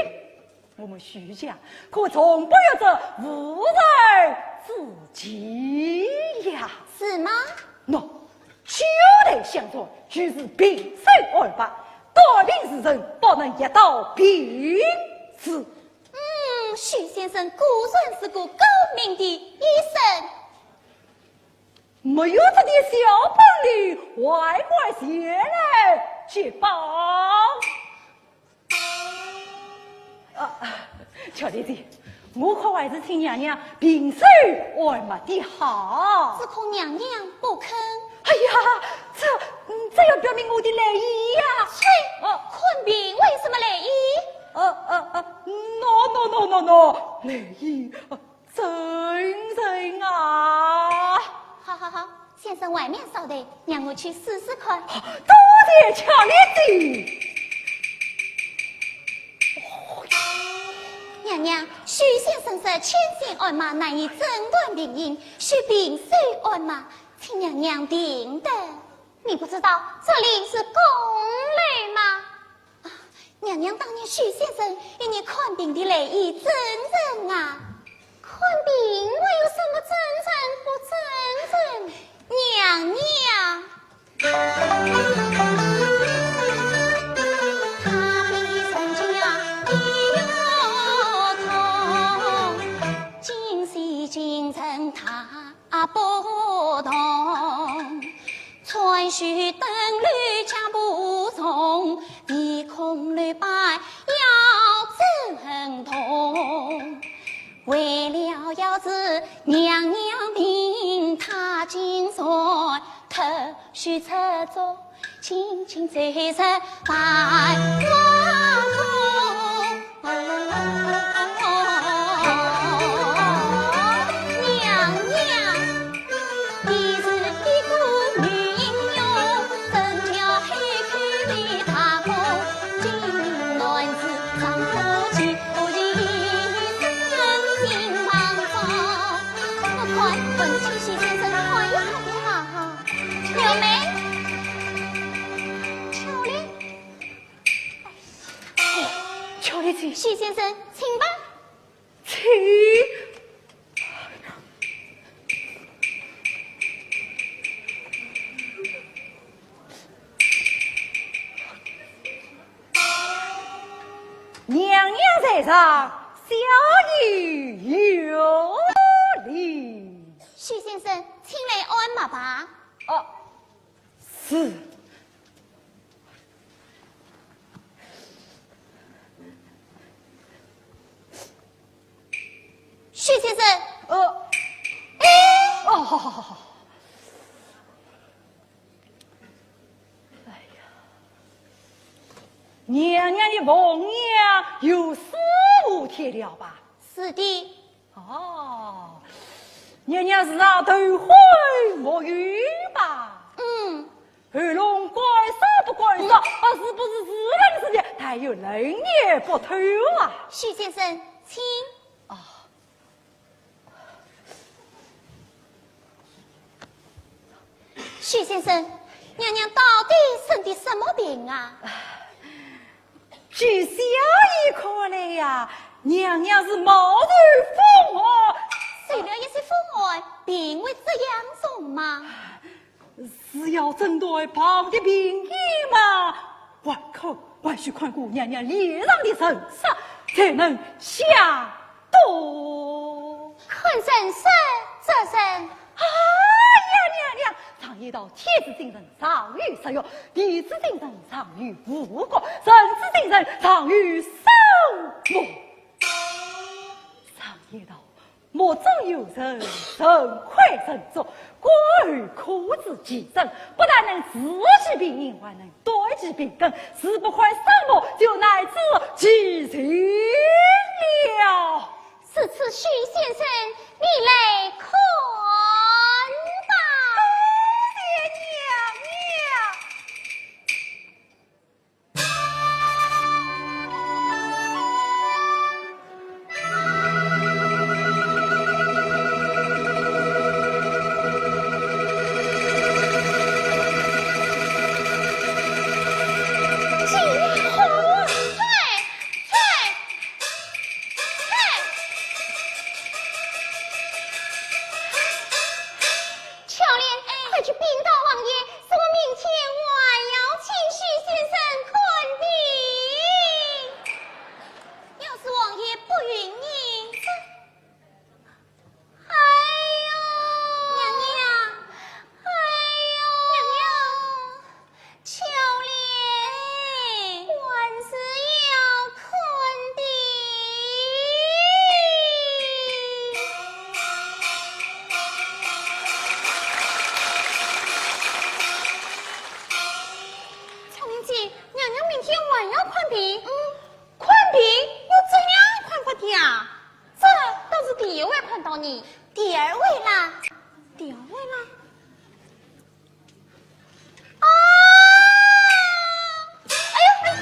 我们徐家可从不有这误人子弟呀。是吗？喏，九代相传，就是平手按脉，短命之人不能药到病除。嗯，徐先生果然是个高明的医生。没有这点小本领，还敢前来揭榜？ 啊，巧莲姐，我看还是请娘娘平手按脉的好。只恐娘娘不肯。哎呀，这，嗯，这要表明我的来意呀。切，哦。看病为什么来意？呃，呃，呃，no, no, no, no, no，来意，呃，真人啊。好，好，好，先生外面稍等，让我去试试看。多谢巧莲姐。 娘娘，徐先生说浅显按脉难以诊断病因，需平手按脉，请娘娘定夺。你不知道这里是宫楼吗？啊，娘娘当年徐先生与你看病的来意真人啊。看病还有什么真人不真人？娘娘。 为了要治娘娘病，他竟然偷偷出走，轻轻走入半花宫。娘娘， 我看，还是请徐先生看一看的好。柳眉，巧莲。哦，巧莲姐。徐先生，请吧。 请。娘娘在上，小医有礼。徐先生，请来按脉吧。哦，是。 徐先生。呃。哎。哦，好，好，好，好。哎呀，娘娘的凤眼有四五天了吧？是的。 哦，娘娘是啊，头昏目眩吧？嗯。喉咙干燥不干燥，啊，是不是时冷时热，还有冷热不透啊？徐先生，请。哦。 徐先生，娘娘到底生的什么病啊？据小医看来呀，娘娘是冒受风寒。受了一些风寒，病会这样重吗？是要诊断旁的病因嘛， 还看，还需看过娘娘脸上的神色，才能下断。看神色，这人……哎呀，娘娘，天之精神，上有日月，地之精神，上有五谷，人之精神，上有草木。常言道，目中有神，神亏神足，观后可知其真。不但能治其病因，还能 断其病根，治不坏生活，就乃治其情了。如此，许先生，你来看吧。多谢娘娘。 秋莲，哎，快去禀告王爷，说我明天还要请许先生看病。要是王爷不允呢？这，哎呦，娘娘，哎呦，娘娘。 秋莲，还是要看的。秋莲姐，娘娘明天还要看病？嗯，看病？我怎样看法的啊？这倒是第一回看到呢。第二回啦。第二回啦？ 啊！哎呦！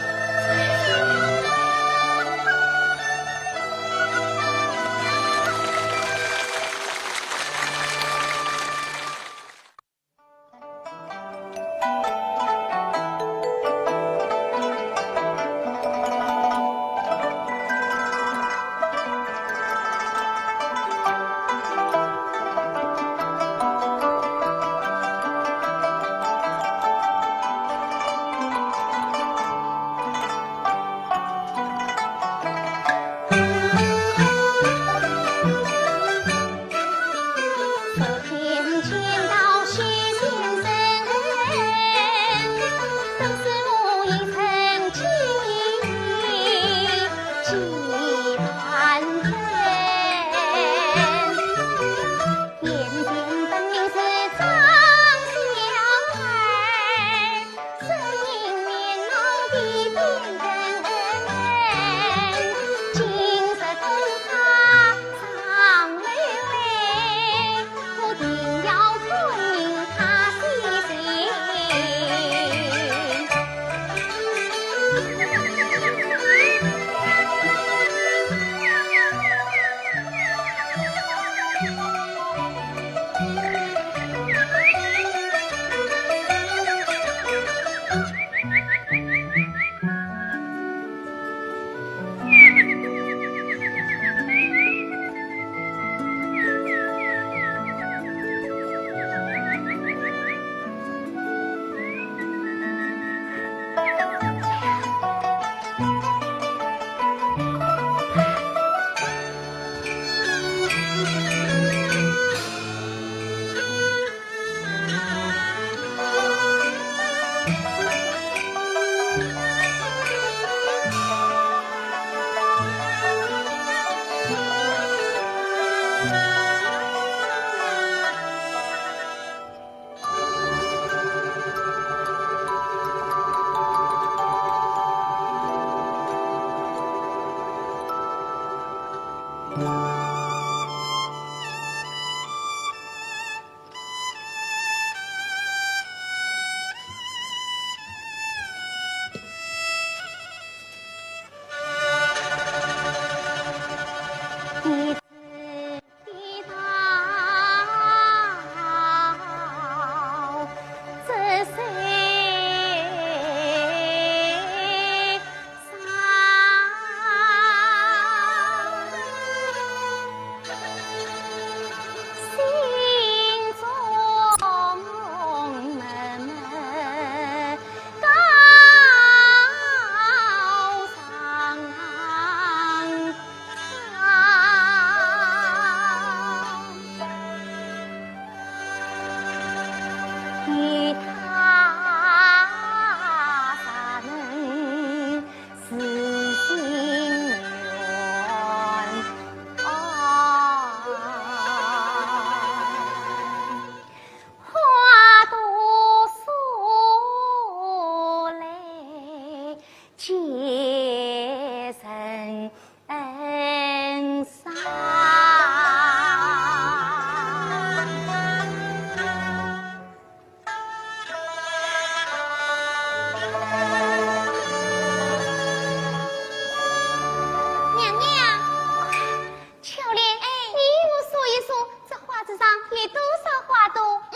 多少花朵？嗯。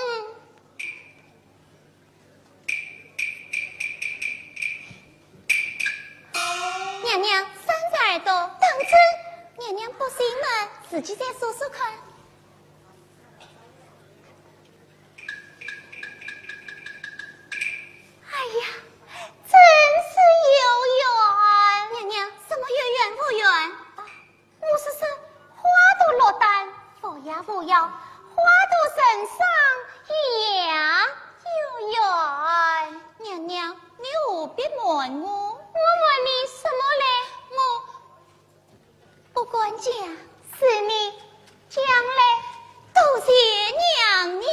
娘娘，扇子耳朵，等等，娘娘不信嘛，自己再数数看。哎呀，真是有缘。娘娘，什么有缘无缘？啊， 我是说花朵落单，不要不要，花朵成双也有缘。娘娘，你何必瞒我？我瞒你什么嘞？我不管家事，你讲嘞，多谢娘娘。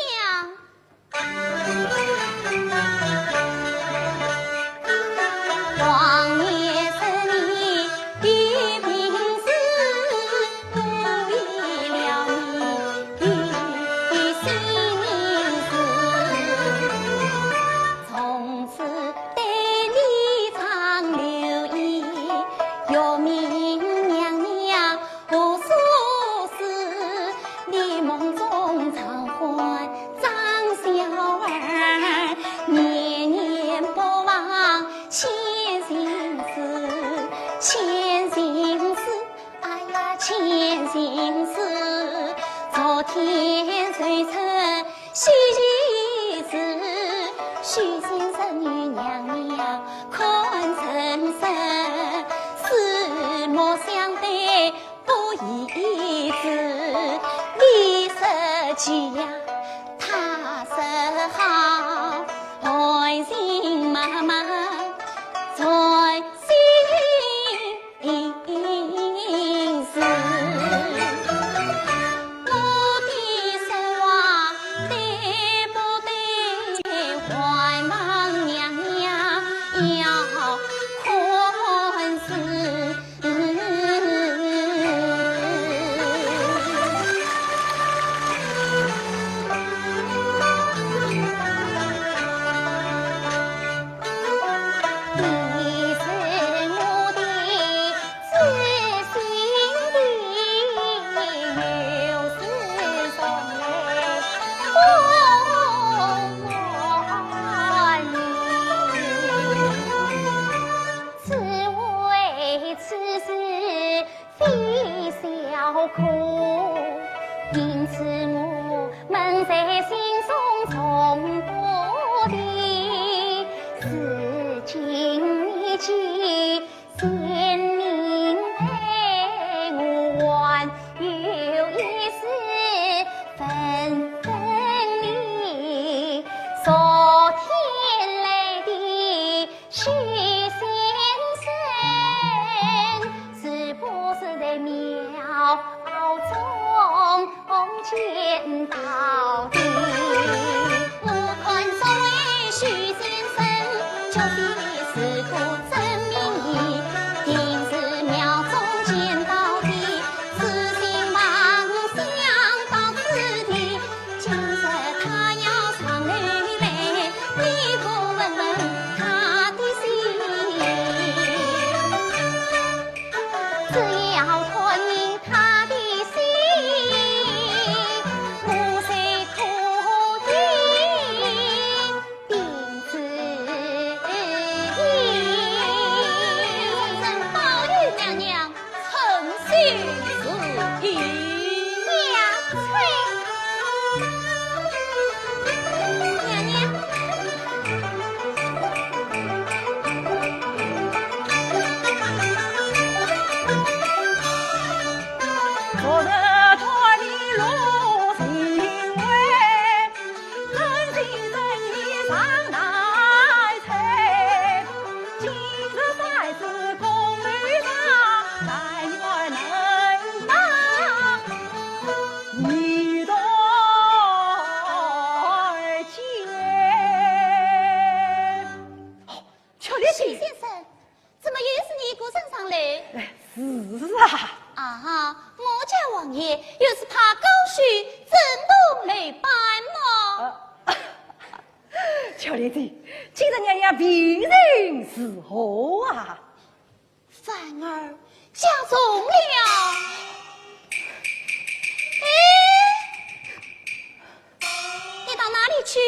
去。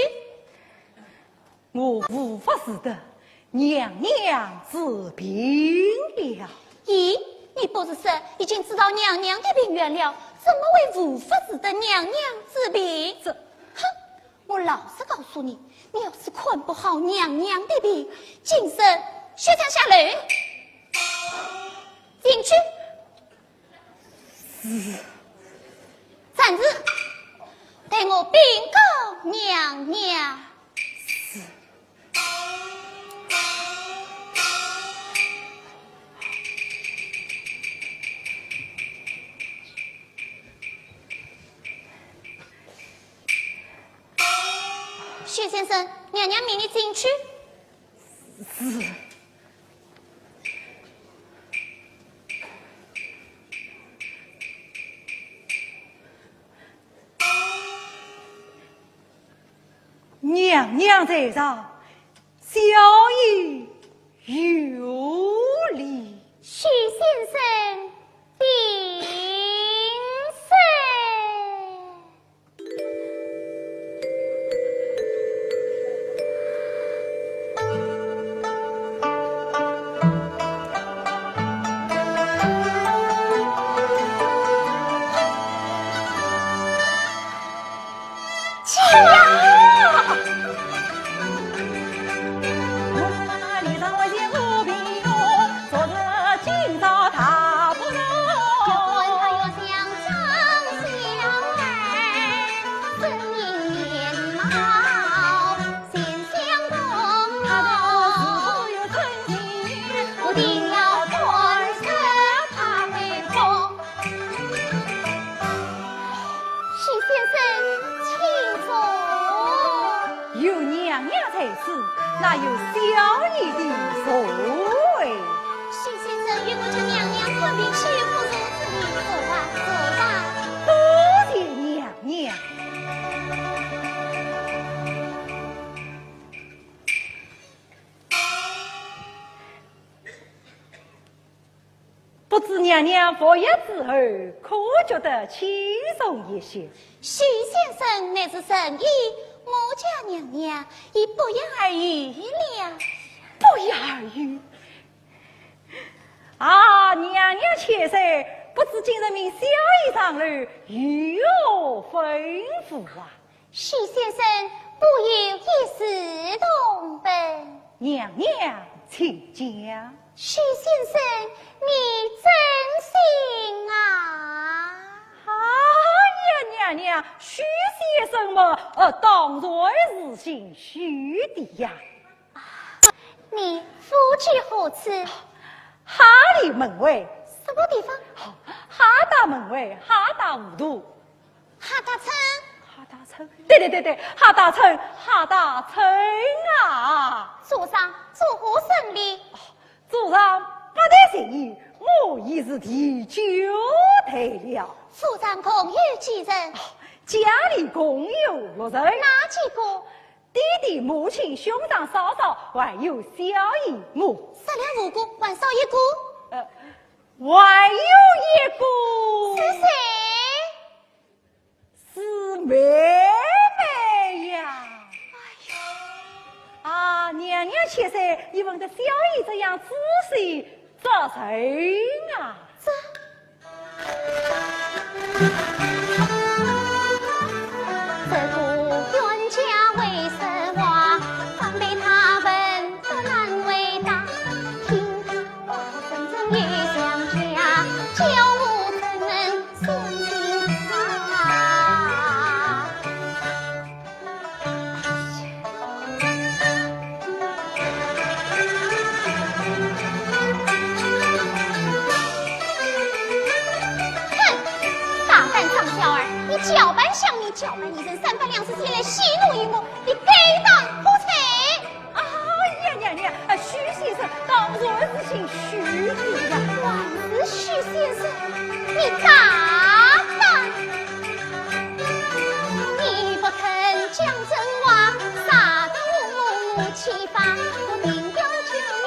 我无法使得娘娘之病了。咦，你不是说已经知道娘娘的病源了，怎么会无法使得娘娘之病？这，哼，我老实告诉你，你要是看不好娘娘的病，今生休想下楼。进去。 是。站住！待我禀告娘娘。是。许先生，娘娘命你进去。是。 娘娘在上，小医有礼。许先生平身。 许先生，请坐。有娘娘在此，哪有小医的座位？许先生，与我家娘娘看病，岂有不坐之理？坐吧，坐吧。多谢娘娘。 不知娘娘服药之后，可觉得轻松一些？许先生乃是神医，我家娘娘已不药而愈了。不药而愈？啊，娘娘千岁，不知今日命小医上楼，有何吩咐啊？ 许先生，不有一事同禀。娘娘，请讲。许先生，你真信啊？哎呀，娘娘，许先生嘛，呃，当然是信许的呀。 你府居何处？哈利门外。什么地方？哈大门外，哈大糊涂。哈大村？哈大村？对对对对，哈大村，哈大村啊！祖上作何生理？祖上八代传医，我已是第九代了。府上共有几人？家里共有六人。哪几个？ 爹爹、母亲、兄长、嫂嫂，还有小姨母。杀了五个，还少一个。呃，还有一个。是谁？是妹妹呀。哎呀。啊，娘娘千岁，你问得小姨这样仔细，这谁啊？这 这个冤家为什么反被他问得难回答？听他话声声也想家，叫我怎能相信他？ 哼，大胆张小二，你假扮乡民，假扮医生，三番两次前来戏弄于我，你该当何罪？啊呀呀呀，啊，许先生，当然是姓许的呀。还是许先生，你大胆！ 你不肯讲真话，杀得我怒气发，我定要将你。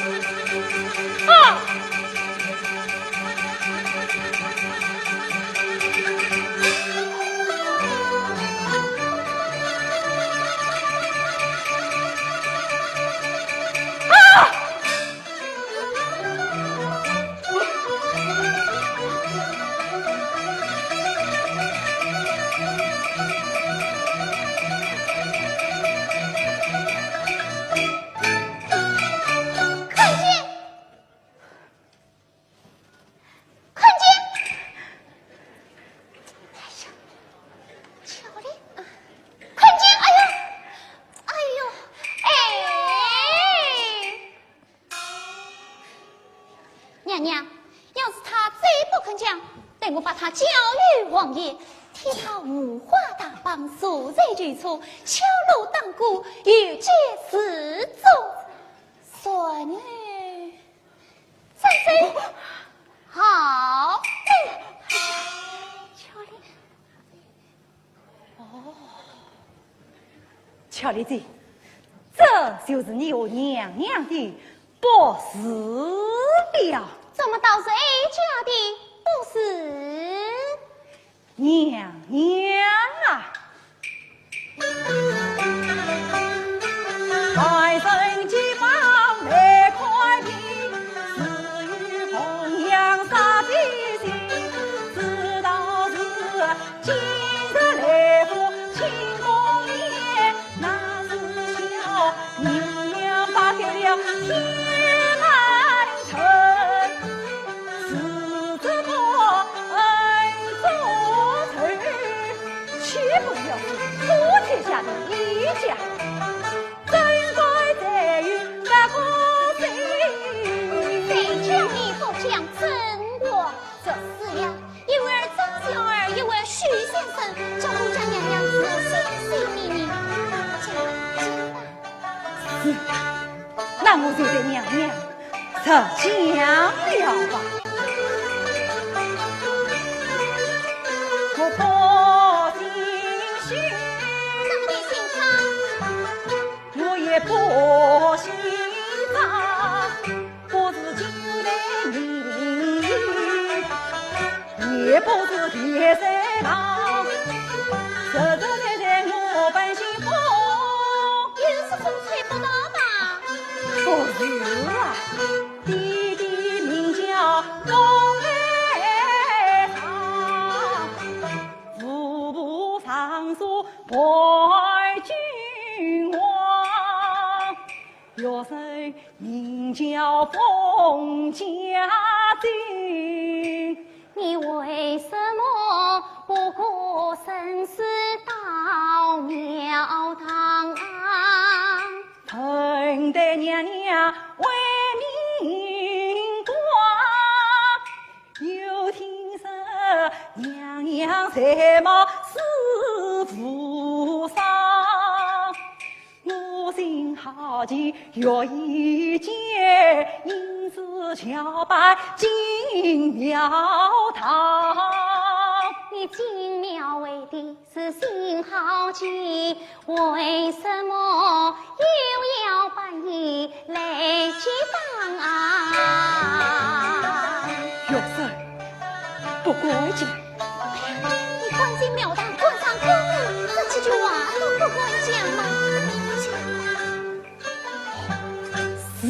啊！啊！ 看见，看见，哎呀，巧丽，看见，哎呀，哎呦，哎。 娘娘，要是他再不肯讲，待我把他交与王爷，替他五花大绑，束在囚车，敲锣打鼓，游街示众。算你这是好。巧丽， 哦，巧丽姐，这就是你和娘娘的不是了。怎么倒是哀家的不是？娘娘啊！ 谁叫你不讲真话？这是呀，一会儿张小二，一会儿许先生，叫我家娘娘仔细细的呢。讲真话。是，那我就对娘娘实讲了吧。我不信邪，当然信他。 我也不姓张，不是九代名医，也不是田三郎，实实在在我本姓封。又是封采不到吧？不是啊，爹爹名叫封爱堂，父母上书 拜君王，学生名叫封家珍。你为什么不顾生死到庙堂啊？臣待娘娘为命官， 又听说娘娘才貌似无双，我心好奇，欲一见，因此巧扮进庙堂。你进庙为的 是心好奇，为什么又要扮衣来祭堂啊？学生不敢讲。哎呀，你敢进庙堂，敢上官府，这几句话都不敢讲吗？是。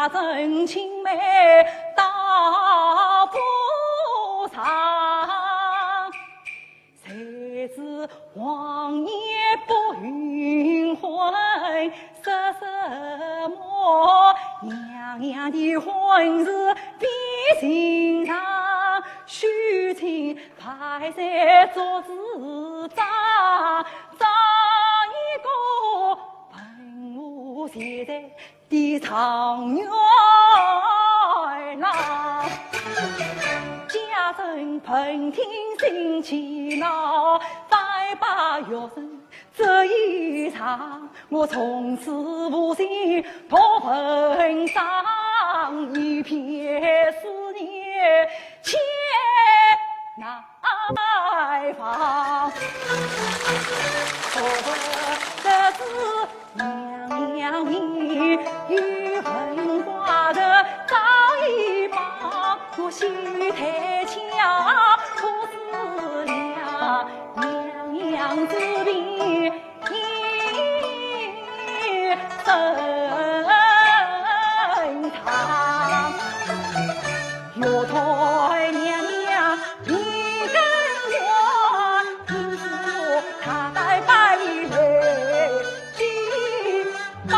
真青梅到夫上，谁知王爷不允婚，说什么娘娘的婚事比寻常，许亲排在桌子上，找一个本无钱财 的状元郎，家阵门庭新气闹，再把学生这一场，我从此无心读文章，一片思念千难放。我的是 娘娘你有文化的早已把我心太强，可是了娘娘之病已深藏。 月台娘娘，你跟我，因此他在拜为金榜。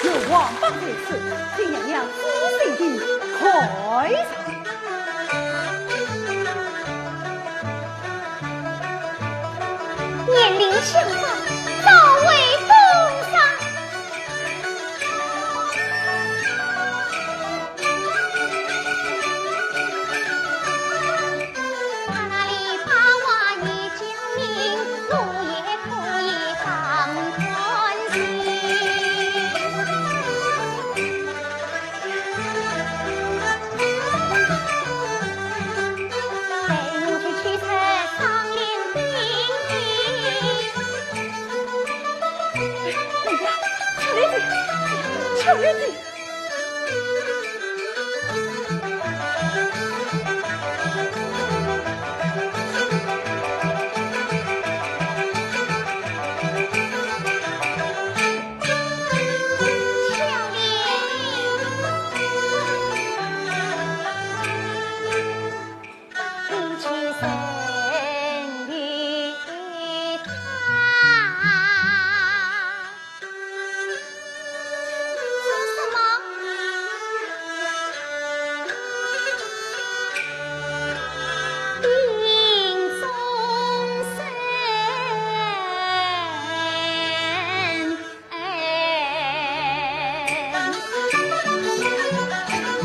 有王榜在此，请娘娘仔细地看一看。 年龄相仿，早为风霜。他那里八卦你讲明，我也可以当欢喜。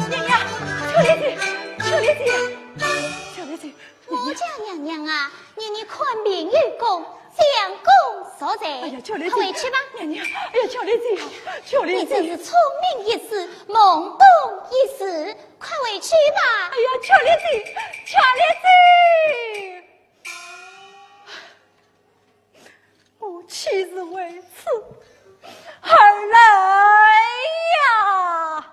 娘娘，秋莲姐，秋莲姐，秋莲姐。我家娘娘啊，你，你看病有功，将功赎罪。哎呀，秋莲姐，快回去吧。娘娘，哎呀，秋莲姐，秋莲姐。你真是聪明一时，懵懂一时，快回去吧。哎呀，秋莲姐，秋莲姐。 我岂是为此而来呀？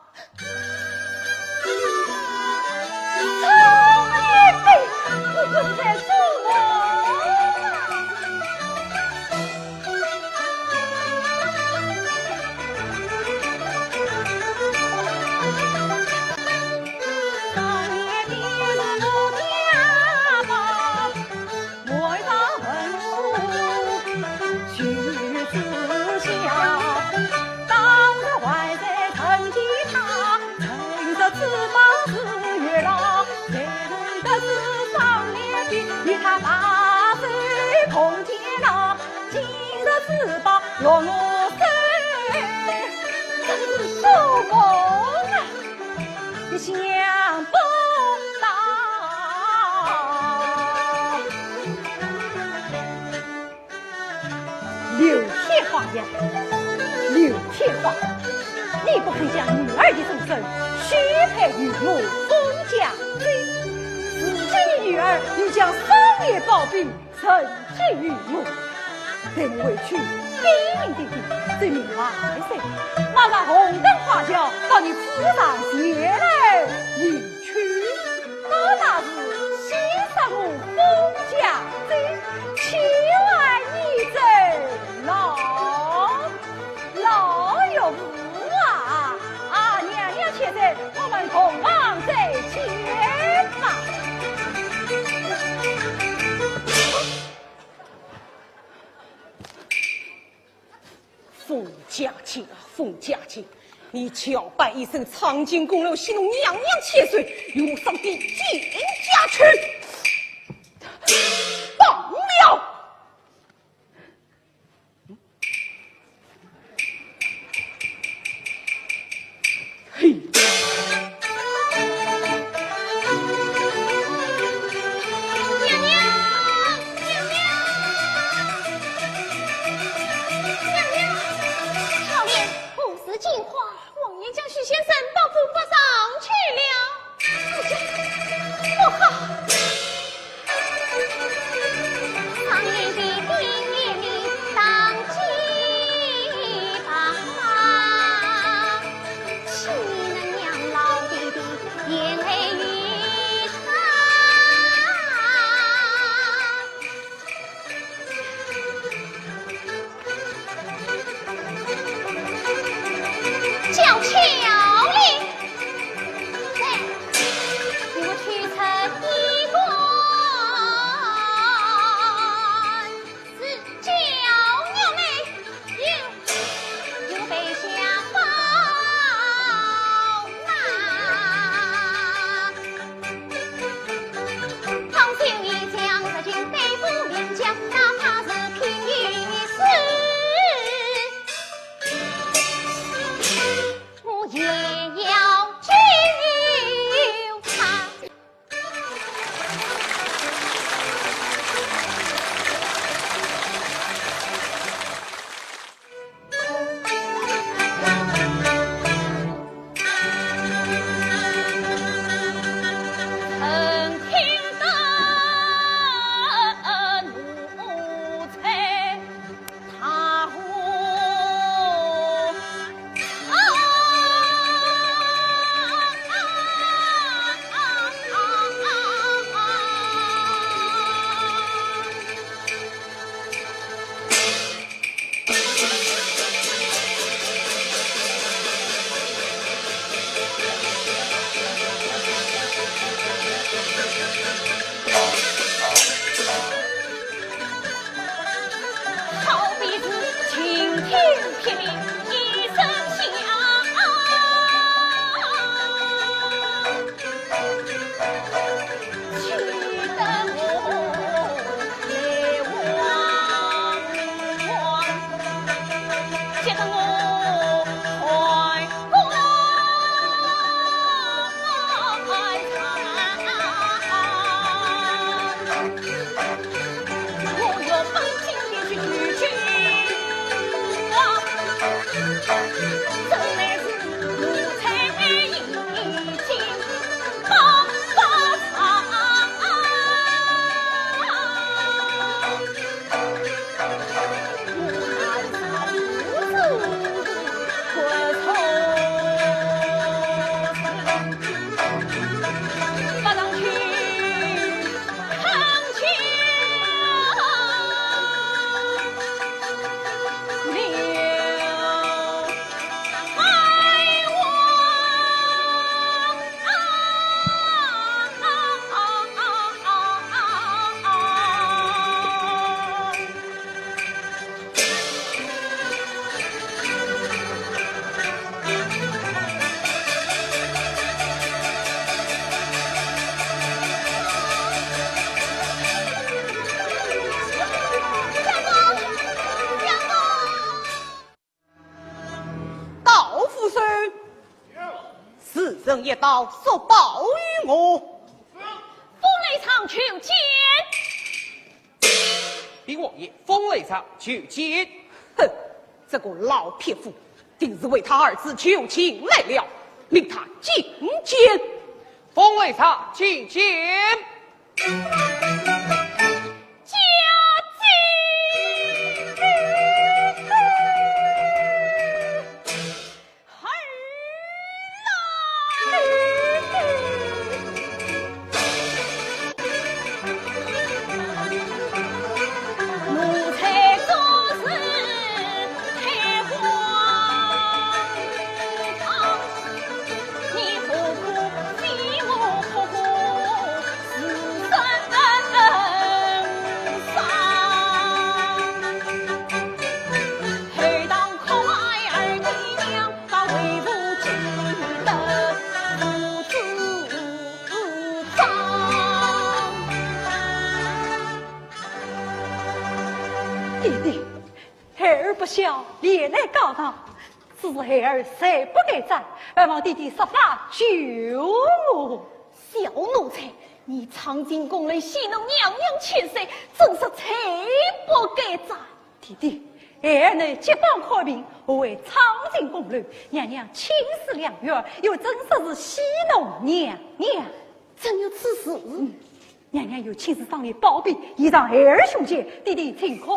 刘天华呀，刘天华，你不肯将女儿的终身许配于我封家之，如今你女儿又将商业宝贝 赠给于我，待我回去禀明爹爹，这明晚黑，马上红灯花轿把你扶上前来迎娶，那才是喜煞我封家之，岂还依奏？凤驾亲啊，凤驾亲，你假扮一身苍井宫女，戏弄娘娘千岁，与我上殿见驾去。罢了。 嘿。娘娘，娘娘，娘娘，巧莲，不是金花，王爷将许仙生抱赴北上去了。哎呀，不好！ 叫巧莲，来，与我取出衣冠。是娇玉妹，有，有备下宝马。 好比是晴天霹雳一声响。 告夫人，此人已到，速报与我。风雷场求见。禀王爷，风雷场求见。哼，这个老匹夫，定是为他儿子求情来了，命他进见。风雷场，进见。弟弟，孩儿不孝，连累高堂，只是孩儿罪不该斩，还望弟弟设法救我。小奴才，你闯进宫楼戏弄娘娘千岁，真是罪不该斩。弟弟，孩儿乃揭榜开名，何为闯进宫楼？娘娘亲赐良药，又怎说是戏弄娘娘？真有此事？嗯，娘娘有亲自赏脸褒姒，以偿孩儿胸前，弟弟请看。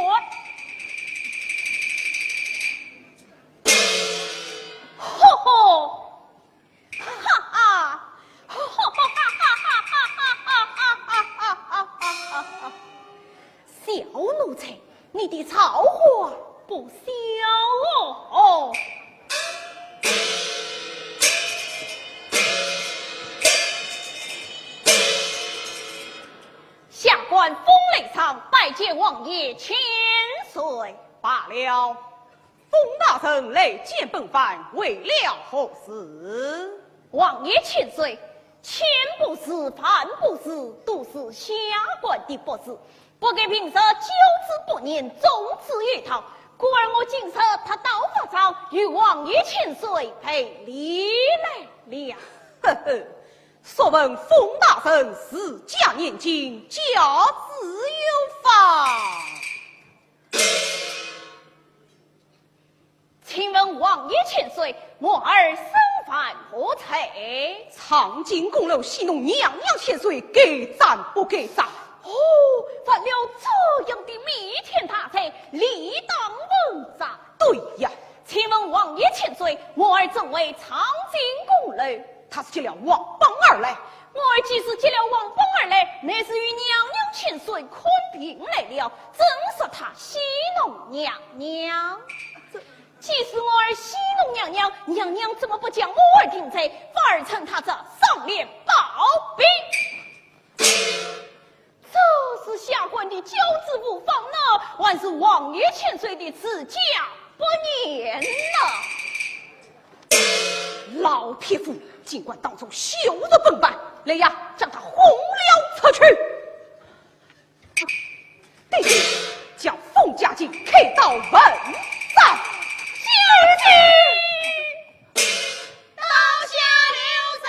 吼吼！ 哈哈！小奴才，你的造化不小哦！下官风雷上拜见王爷千岁。罢了。 封大人来见本藩，为了何事？王爷千岁，千不是万不是，都是下官的不是，不该平日教子不严，纵子于堂，故而我今日特到法场，与王爷千岁赔礼来了。呵呵，若问封大人自家年轻，教子有方？ 请问王爷千岁，我儿身犯何罪？闯进宫楼戏弄娘娘千岁，该斩不该斩？哦，犯了这样的弥天大罪，理当问斩。对呀。请问王爷千岁，我儿怎会闯进宫楼？ 他是接了王榜而来。我儿既是接了王榜而来，乃是与娘娘千岁看病来了，怎说他戏弄娘娘？这，既是我儿戏弄娘娘，娘娘怎么不将我儿定罪，反而称他这赏脸褒姒？ 这是下官的教子无方呢，还是王爷千岁的治家不严呢？老匹夫，竟敢当众羞辱本藩！来呀，将他轰了出去！弟弟，将封家进开刀问斩！是。 刀下留人。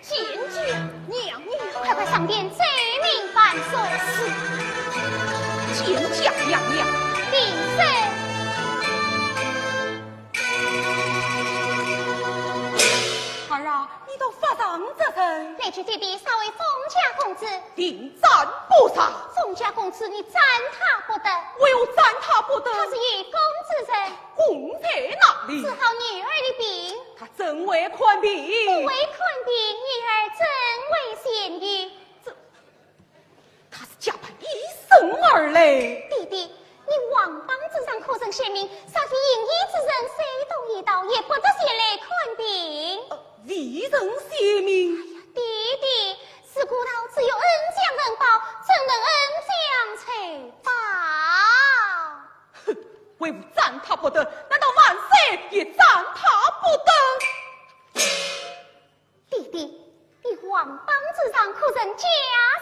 见驾娘娘。快快上殿奏明万岁。是。见驾娘娘。平身。 儿啊，你到法场做甚？来求爹爹赦为封家公子。定斩不赦。封家公子，你斩他不得。为何斩他不得？他是有功之人。功在哪里？治好女儿的病。他怎会看病？不会看病，女儿怎会痊愈？这 他是假扮医生而来。爹爹，你皇榜之上可曾写明，杀去行医之人，虽动一刀，也不得前来看病？呃，未曾写明。哎呀，爹爹，自古道只有恩将恩报，怎能恩将仇报？哼，为父斩他不得，难道万岁也斩他不得？ 爹爹，你皇榜之上可曾加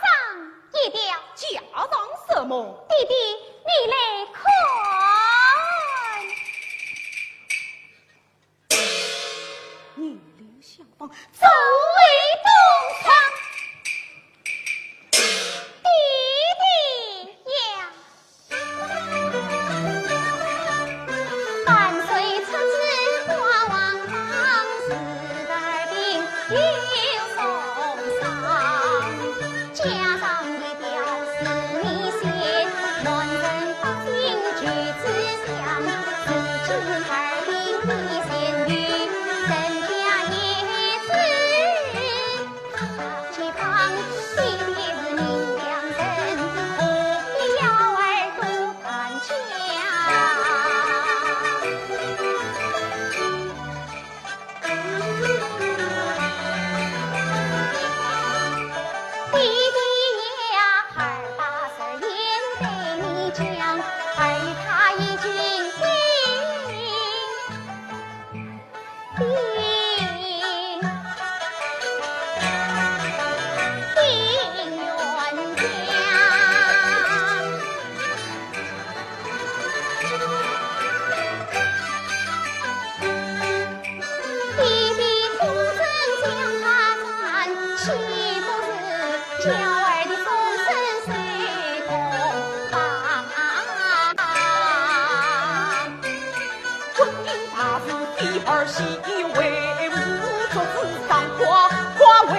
上一条？加上什么？爹爹，你来看。逆流相逢，走为东床。爹爹呀！儿媳妇为父做仔张花，花为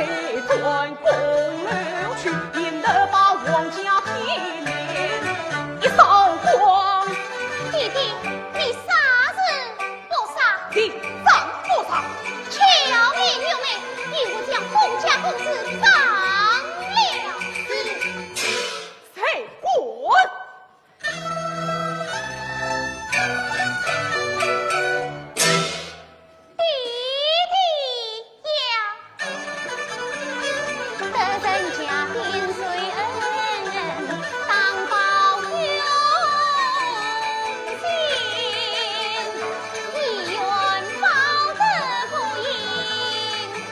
转宫楼去，引得把王家天面一扫光。弟弟，你杀人不杀？定斩不杀。巧言玉妹，你我将封家公子放了是？谁敢？ 弟弟呀，得人家点水恩人，当报有情，一元报得不应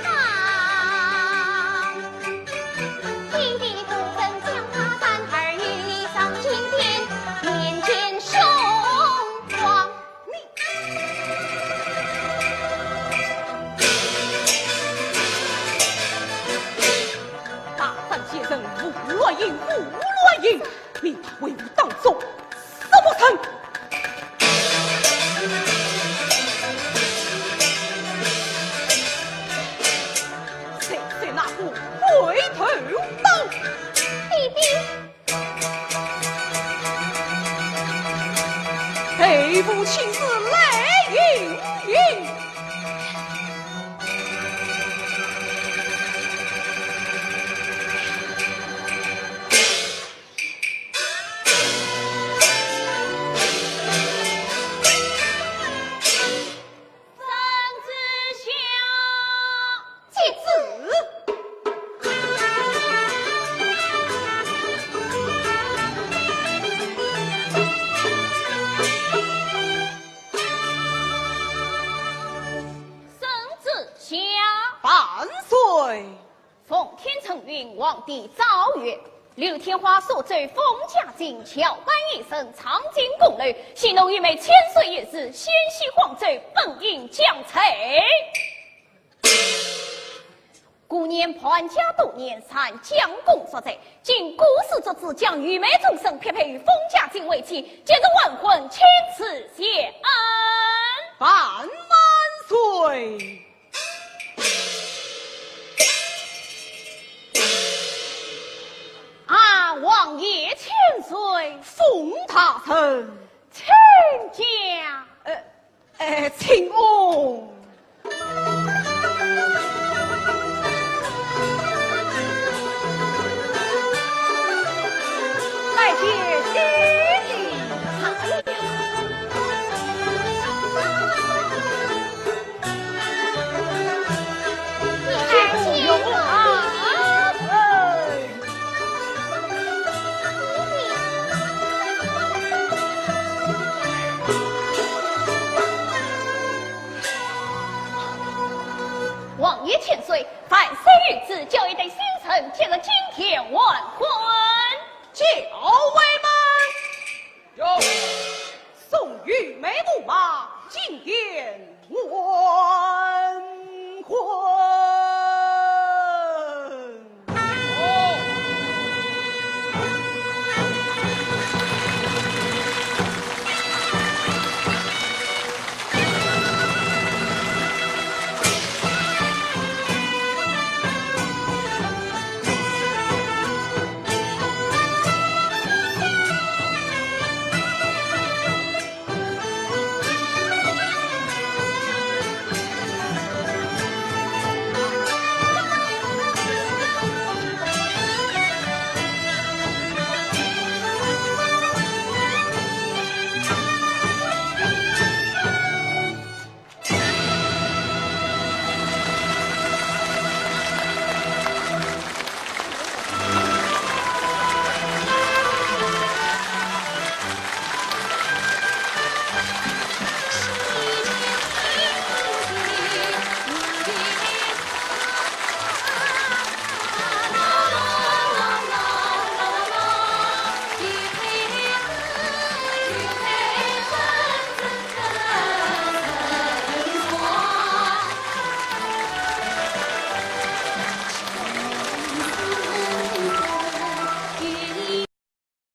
当。弟弟不曾将他斩，儿与你上金殿，面见雄王。 大胆贱人，吴月英，吴月英，你为父当众杀不成？谁是那个鬼头刀？弟弟。 陪父亲自来迎迎。 圣旨下。接旨。圣旨下。万岁。 奉天承运，皇帝诏曰：刘天华所奏封家令，照办一审，上进宫楼，戏弄愚妹千岁一事，险系皇奏，本应将罪。故年潘家多年，擅将功赎罪，今故事作主，将愚妹终身匹配于封家令为妻，即日完婚，钦此谢恩。万万岁！ 啊，王爷千岁。封大人。亲家。呃，呃，请翁。拜见爹爹。 王爷千岁，万岁谕旨，叫一队新臣，即日进殿完婚。校尉们，有。送愚妹驸马进殿完